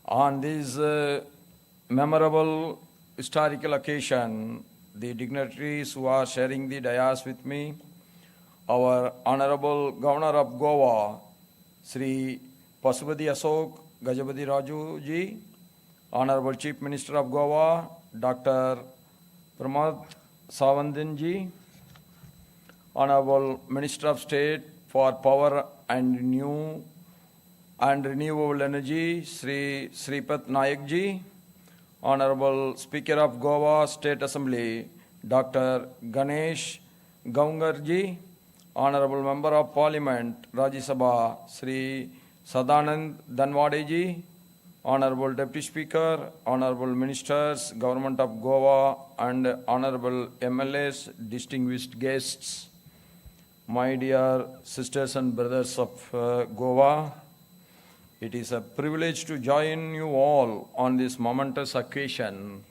On this memorable historical occasion, the dignitaries who are sharing the dais with me, our Honorable Governor of Goa, Sri Pashupati Ashok Gajapati Raju ji, Honorable Chief Minister of Goa, Dr. Pramod Sawant ji, Honorable Minister of State for Power and New and Renewable Energy, Sri Sripad Naik ji, Honorable Speaker of Goa State Assembly, Dr. Ganesh Gaonkar ji, Honorable Member of Parliament, Rajya Sabha, Sri Sadanand Danwade ji, Honorable Deputy Speaker, Honorable Ministers, Government of Goa, and Honorable MLAs, distinguished guests, my dear sisters and brothers of Goa, it is a privilege to join you all on this momentous occasion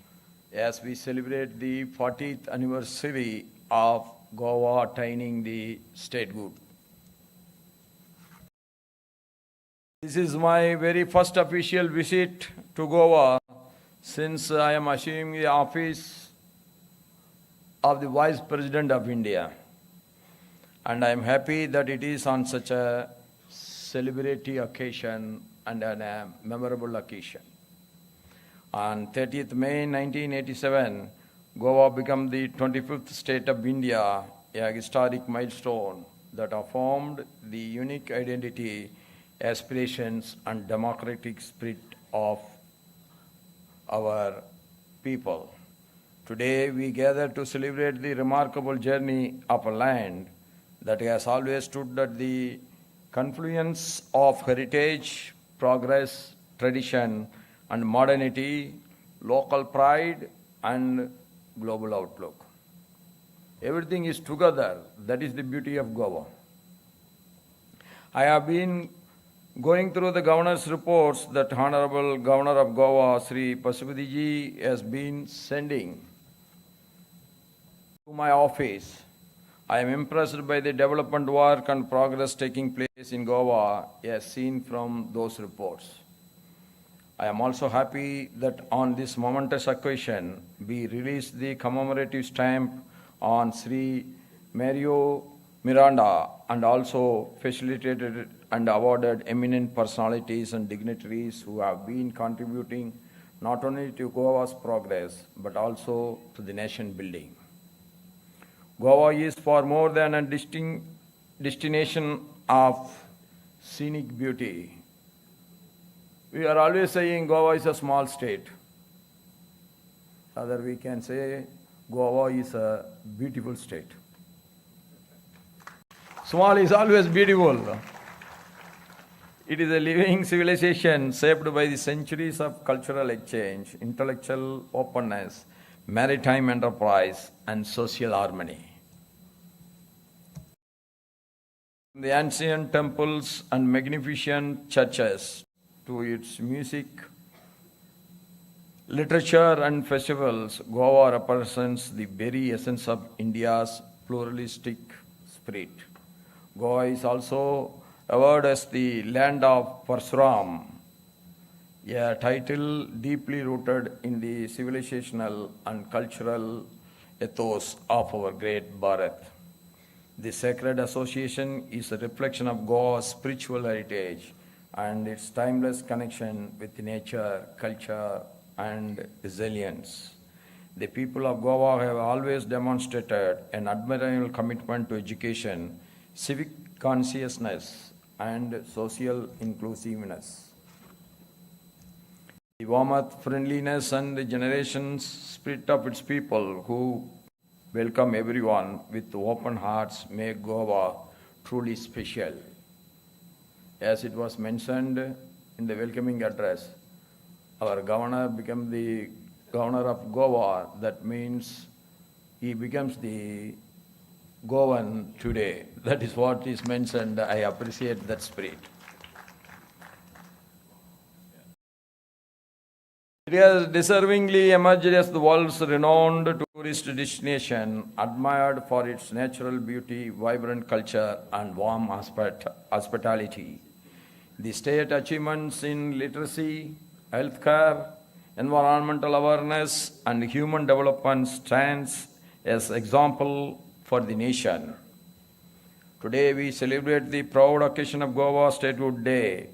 as we celebrate the 40th anniversary of Goa attaining the statehood. This is my very first official visit to Goa since I am assuming the office of the Vice President of India. And I am happy that it is on such a celebratory occasion and a memorable occasion. On 30th May 1987, Goa became the 25th state of India, a historic milestone that affirmed the unique identity, aspirations, and democratic spirit of our people. Today, we gather to celebrate the remarkable journey of a land that has always stood at the confluence of heritage, progress, tradition, and modernity, local pride, and global outlook. Everything is together. That is the beauty of Goa. I have been going through the governor's reports that Honorable Governor of Goa, Sri Pasupathy ji, has been sending to my office. I am impressed by the development work and progress taking place in Goa as seen from those reports. I am also happy that on this momentous occasion, we released the commemorative stamp on Sri Mario Miranda and also facilitated and awarded eminent personalities and dignitaries who have been contributing not only to Goa's progress but also to the nation building. Goa is far more than a distinct destination of scenic beauty. We are always saying Goa is a small state. Rather, we can say Goa is a beautiful state. Small is always beautiful. It is a living civilization shaped by the centuries of cultural exchange, intellectual openness, maritime enterprise, and social harmony. The ancient temples and magnificent churches to its music, literature, and festivals, Goa represents the very essence of India's pluralistic spirit. Goa is also awarded as the land of Parsuram, a title deeply rooted in the civilizational and cultural ethos of our great Bharat. The sacred association is a reflection of Goa's spiritual heritage and its timeless connection with nature, culture, and resilience. The people of Goa have always demonstrated an admirable commitment to education, civic consciousness, and social inclusiveness. The warmth, friendliness, and the generation's spirit of its people who welcome everyone with open hearts make Goa truly special. As it was mentioned in the welcoming address, our governor became the governor of Goa. That means he becomes the Goan today. That is what is mentioned. I appreciate that spirit. It has deservingly emerged as the world's renowned tourist destination, admired for its natural beauty, vibrant culture, and warm hospitality. The state achievements in literacy, healthcare, environmental awareness, and human development stands as example for the nation. Today we celebrate the proud occasion of Goa Statehood Day.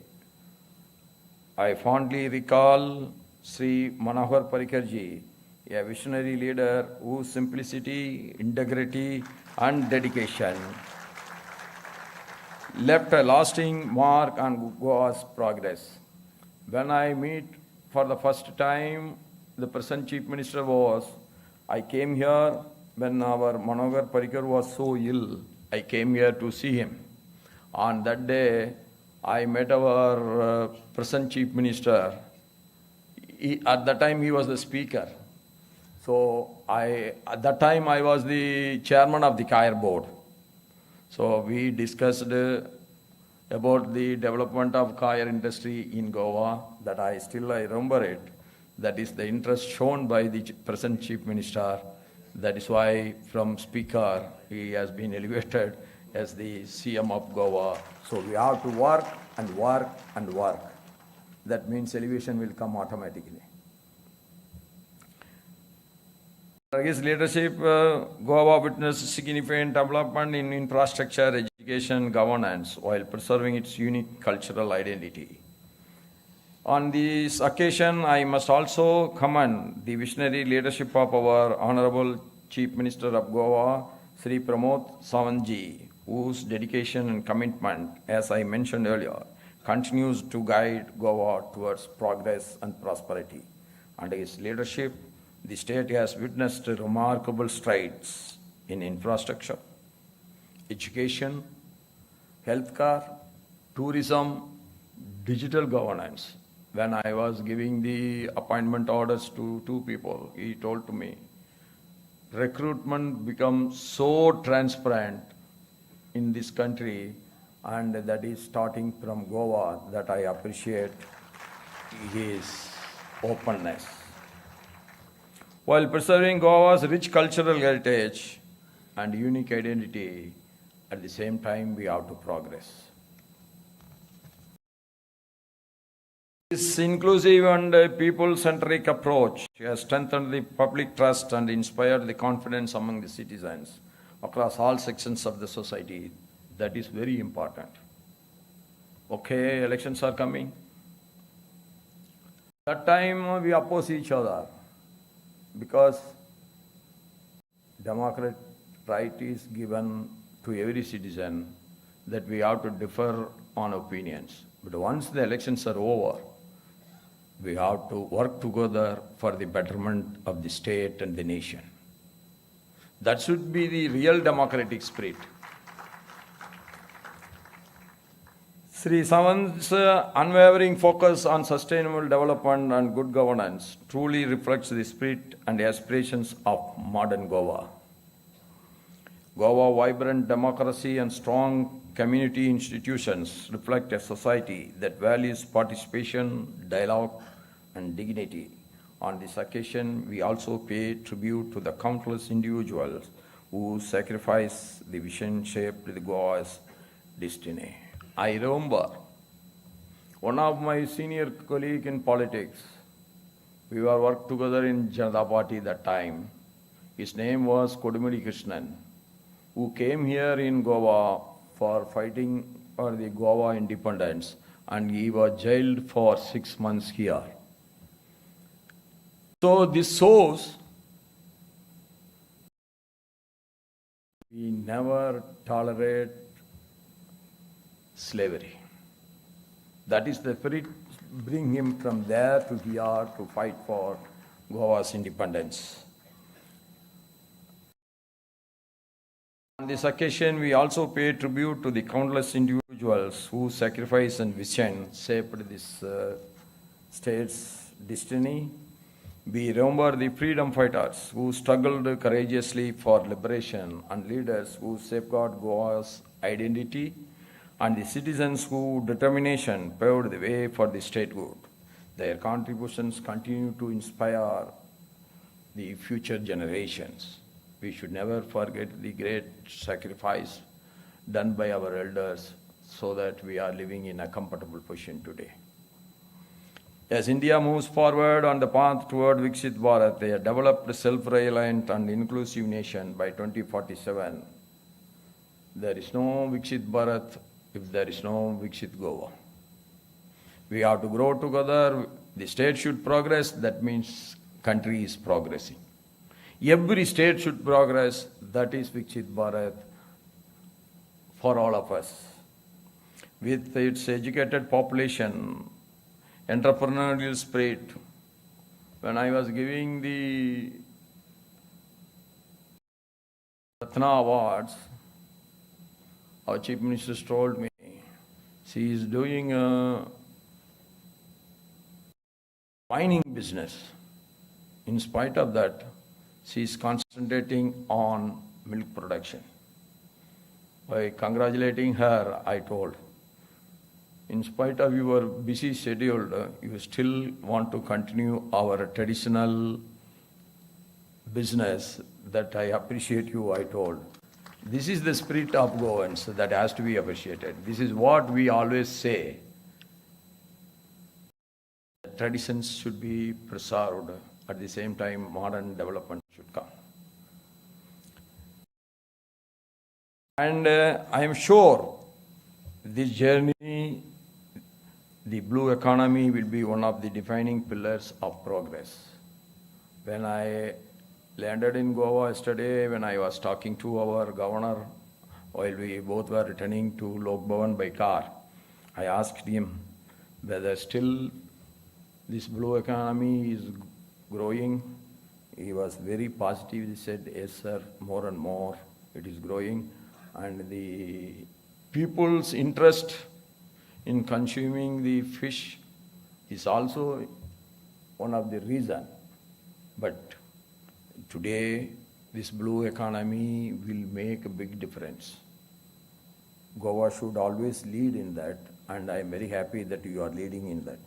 I fondly recall Sri Manohar Parrikar ji, a visionary leader whose simplicity, integrity, and dedication left a lasting mark on Goa's progress. When I meet for the first time, the present Chief Minister was, I came here when our Manohar Parrikar was so ill. I came here to see him. On that day, I met our present Chief Minister. At that time, he was the speaker. So at that time, I was the chairman of the Coir board. So we discussed about the development of coir industry in Goa, that I remember it. That is the interest shown by the present Chief Minister. That is why from speaker, he has been elevated as the CM of Goa. So we have to work and work and work. That means elevation will come automatically. Under his leadership, Goa witnessed significant development in infrastructure, education, governance, while preserving its unique cultural identity. On this occasion, I must also commend the visionary leadership of our Honorable Chief Minister of Goa, Sri Pramod Sawant ji, whose dedication and commitment, as I mentioned earlier, continues to guide Goa towards progress and prosperity. Under his leadership, the state has witnessed remarkable strides in infrastructure, education, healthcare, tourism, digital governance. When I was giving the appointment orders to two people, he told to me, recruitment becomes so transparent in this country, and that is starting from Goa, that I appreciate his openness. While preserving Goa's rich cultural heritage and unique identity, at the same time we have to progress. This inclusive and people-centric approach has strengthened the public trust and inspired the confidence among the citizens across all sections of the society. That is very important. Okay, elections are coming. That time we oppose each other because democratic right is given to every citizen that we have to differ on opinions. But once the elections are over, we have to work together for the betterment of the state and the nation. That should be the real democratic spirit. Sri Sawant's unwavering focus on sustainable development and good governance truly reflects the spirit and aspirations of modern Goa. Goa vibrant democracy and strong community institutions reflect a society that values participation, dialogue, and dignity. On this occasion, we also pay tribute to the countless individuals who sacrificed the vision shaped the Goa's destiny. I remember one of my senior colleague in politics. We were worked together in Janata Party that time. His name was Kodumudi Krishnan, who came here in Goa for fighting for the Goa independence, and he was jailed for 6 months here. So this shows we never tolerate slavery. That is the spirit bring him from there to here to fight for Goa's independence. On this occasion, we also pay tribute to the countless individuals whose sacrifice and vision shaped this state's destiny. We remember the freedom fighters who struggled courageously for liberation and leaders who safeguard Goa's identity and the citizens whose determination paved the way for the statehood. Their contributions continue to inspire the future generations. We should never forget the great sacrifice done by our elders so that we are living in a comfortable position today. As India moves forward on the path toward Viksit Bharat, a developed, self-reliant and inclusive nation by 2047, there is no Viksit Bharat if there is no Viksit Goa. We have to grow together. The state should progress. That means country is progressing. Every state should progress. That is Viksit Bharat for all of us. With its educated population, entrepreneurial spirit, when I was giving the Ratna Awards, our Chief Minister told me, she is doing a mining business. In spite of that, she is concentrating on milk production. By congratulating her, I told, in spite of your busy schedule, you still want to continue our traditional business. That I appreciate you, I told. This is the spirit of Goans that has to be appreciated. This is what we always say. Traditions should be preserved. At the same time, modern development should come. And I am sure this journey The blue economy will be one of the defining pillars of progress. When I landed in Goa yesterday, when I was talking to our governor, while we both were returning to Lok Bhavan by car, I asked him whether still this blue economy is growing. He was very positive. He said, yes, sir, more and more it is growing. And the people's interest in consuming the fish is also one of the reason. But today, this blue economy will make a big difference. Goa should always lead in that, and I am very happy that you are leading in that.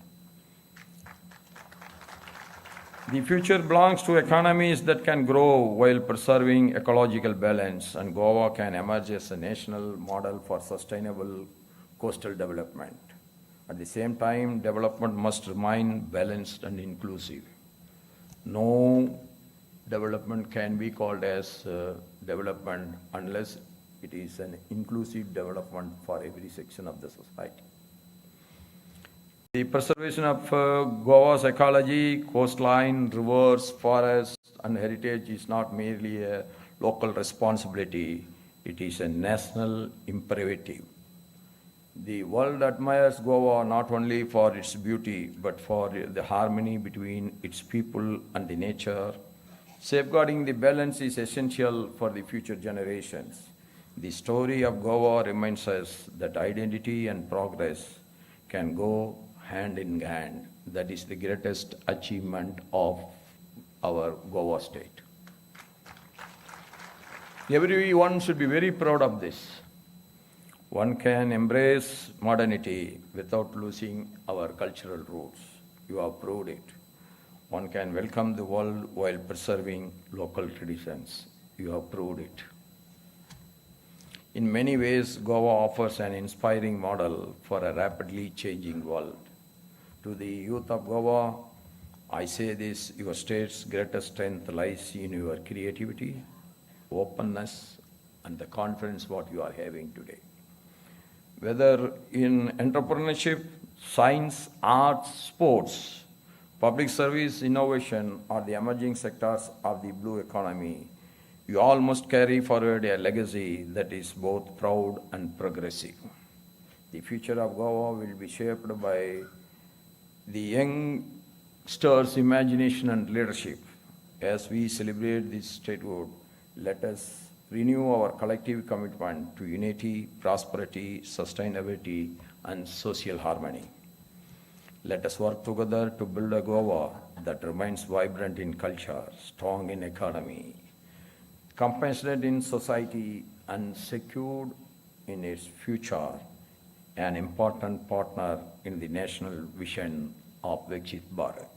The future belongs to economies that can grow while preserving ecological balance, and Goa can emerge as a national model for sustainable coastal development. At the same time, development must remain balanced and inclusive. No development can be called as development unless it is an inclusive development for every section of the society. The preservation of Goa's ecology, coastline, rivers, forests, and heritage is not merely a local responsibility, it is a national imperative. The world admires Goa not only for its beauty, but for the harmony between its people and the nature. Safeguarding the balance is essential for the future generations. The story of Goa reminds us that identity and progress can go hand in hand. That is the greatest achievement of our Goa state. Everyone should be very proud of this. One can embrace modernity without losing our cultural roots. You have proved it. One can welcome the world while preserving local traditions. You have proved it. In many ways, Goa offers an inspiring model for a rapidly changing world. To the youth of Goa, I say this, your state's greatest strength lies in your creativity, openness, and the confidence what you are having today. Whether in entrepreneurship, science, arts, sports, public service, innovation, or the emerging sectors of the blue economy, you all must carry forward a legacy that is both proud and progressive. The future of Goa will be shaped by the youngsters' imagination and leadership. As we celebrate this statehood, let us renew our collective commitment to unity, prosperity, sustainability, and social harmony. Let us work together to build a Goa that remains vibrant in culture, strong in economy, compassionate in society, and secured in its future, an important partner in the national vision of Viksit Bharat.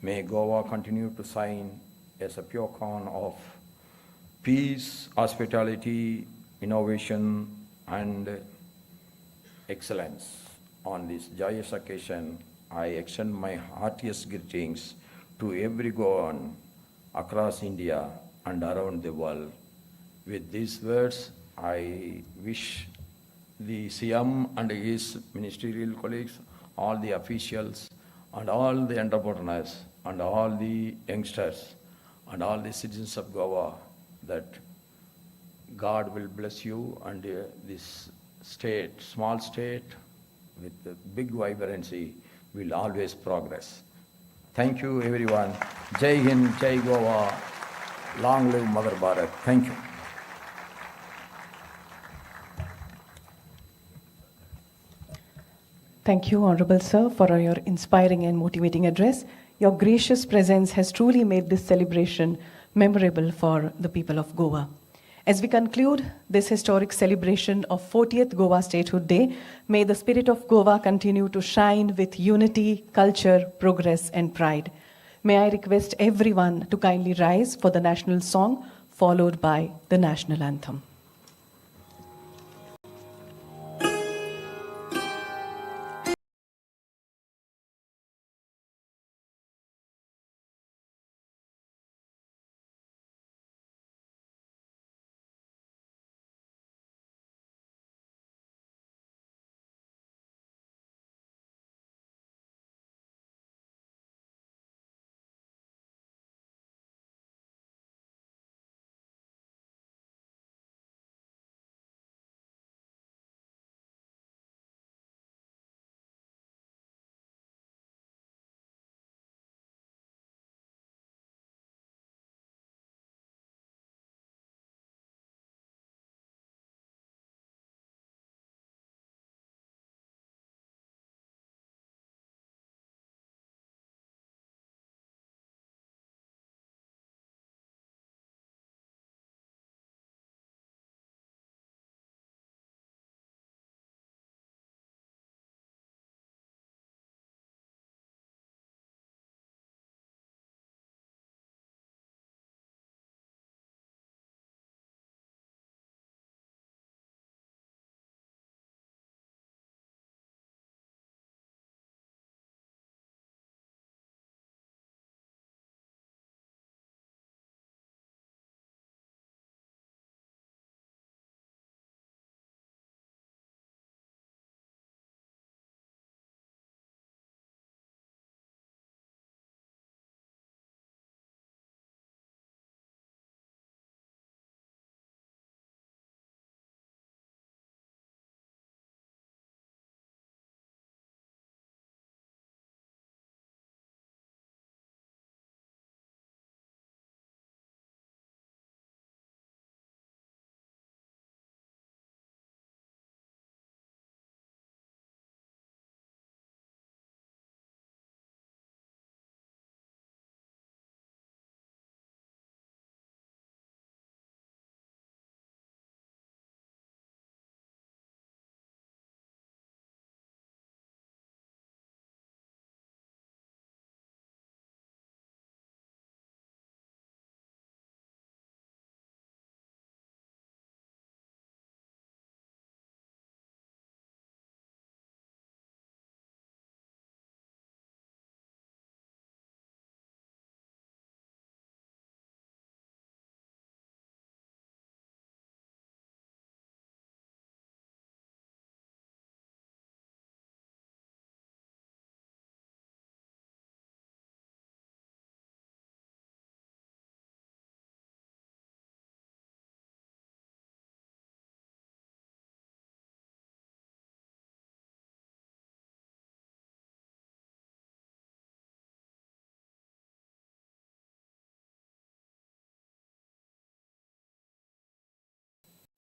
May Goa continue to shine as a pure beacon of peace, hospitality, innovation, and excellence. On this joyous occasion, I extend my heartiest greetings to every Goan across India and around the world. With these words, I wish the CM and his ministerial colleagues, all the officials, and all the entrepreneurs, and all the youngsters, and all the citizens of Goa that God will bless you and this state, small state with the big vibrancy, will always progress. Thank you, everyone. Jai Hind, Jai Goa. Long live Mother Bharat. Thank you. Thank you, Honorable Sir, for your inspiring and motivating address. Your gracious presence has truly made this celebration memorable for the people of Goa. As we conclude this historic celebration of 40th Goa Statehood Day, may the spirit of Goa continue to shine with unity, culture, progress, and pride. May I request everyone to kindly rise for the national song, followed by the national anthem.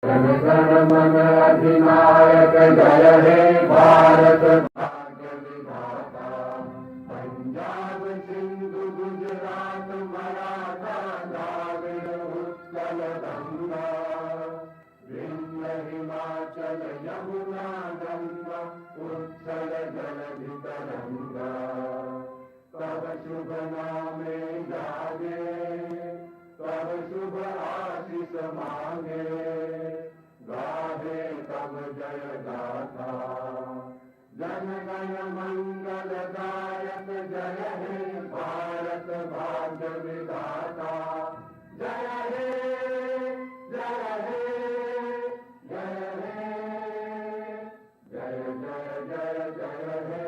Jana Gana Mana Adhinayaka Jaya He Bharat Bhagya Vidhata. Punjab Sindhu Gujarat Maratha Dravida Utkal Ganga, Vindhya Himachal Yamuna Ganga Utsal Jaladhi Taranga. तव शुभ नामे जागे, तव शुभ आशीष मांगे, गाहे तव जय गाथा। जन गण मंगल दायक जय हे भारत भाग्य विधाता। जय हे, जय हे, जय हे, जय जय जय जय हे।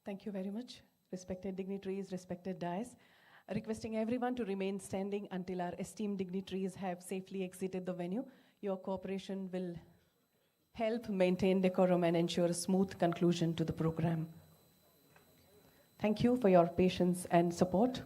Thank you very much, respected dignitaries, respected dais. Requesting everyone to remain standing until our esteemed dignitaries have safely exited the venue. Your cooperation will help maintain decorum and ensure a smooth conclusion to the program. Thank you for your patience and support.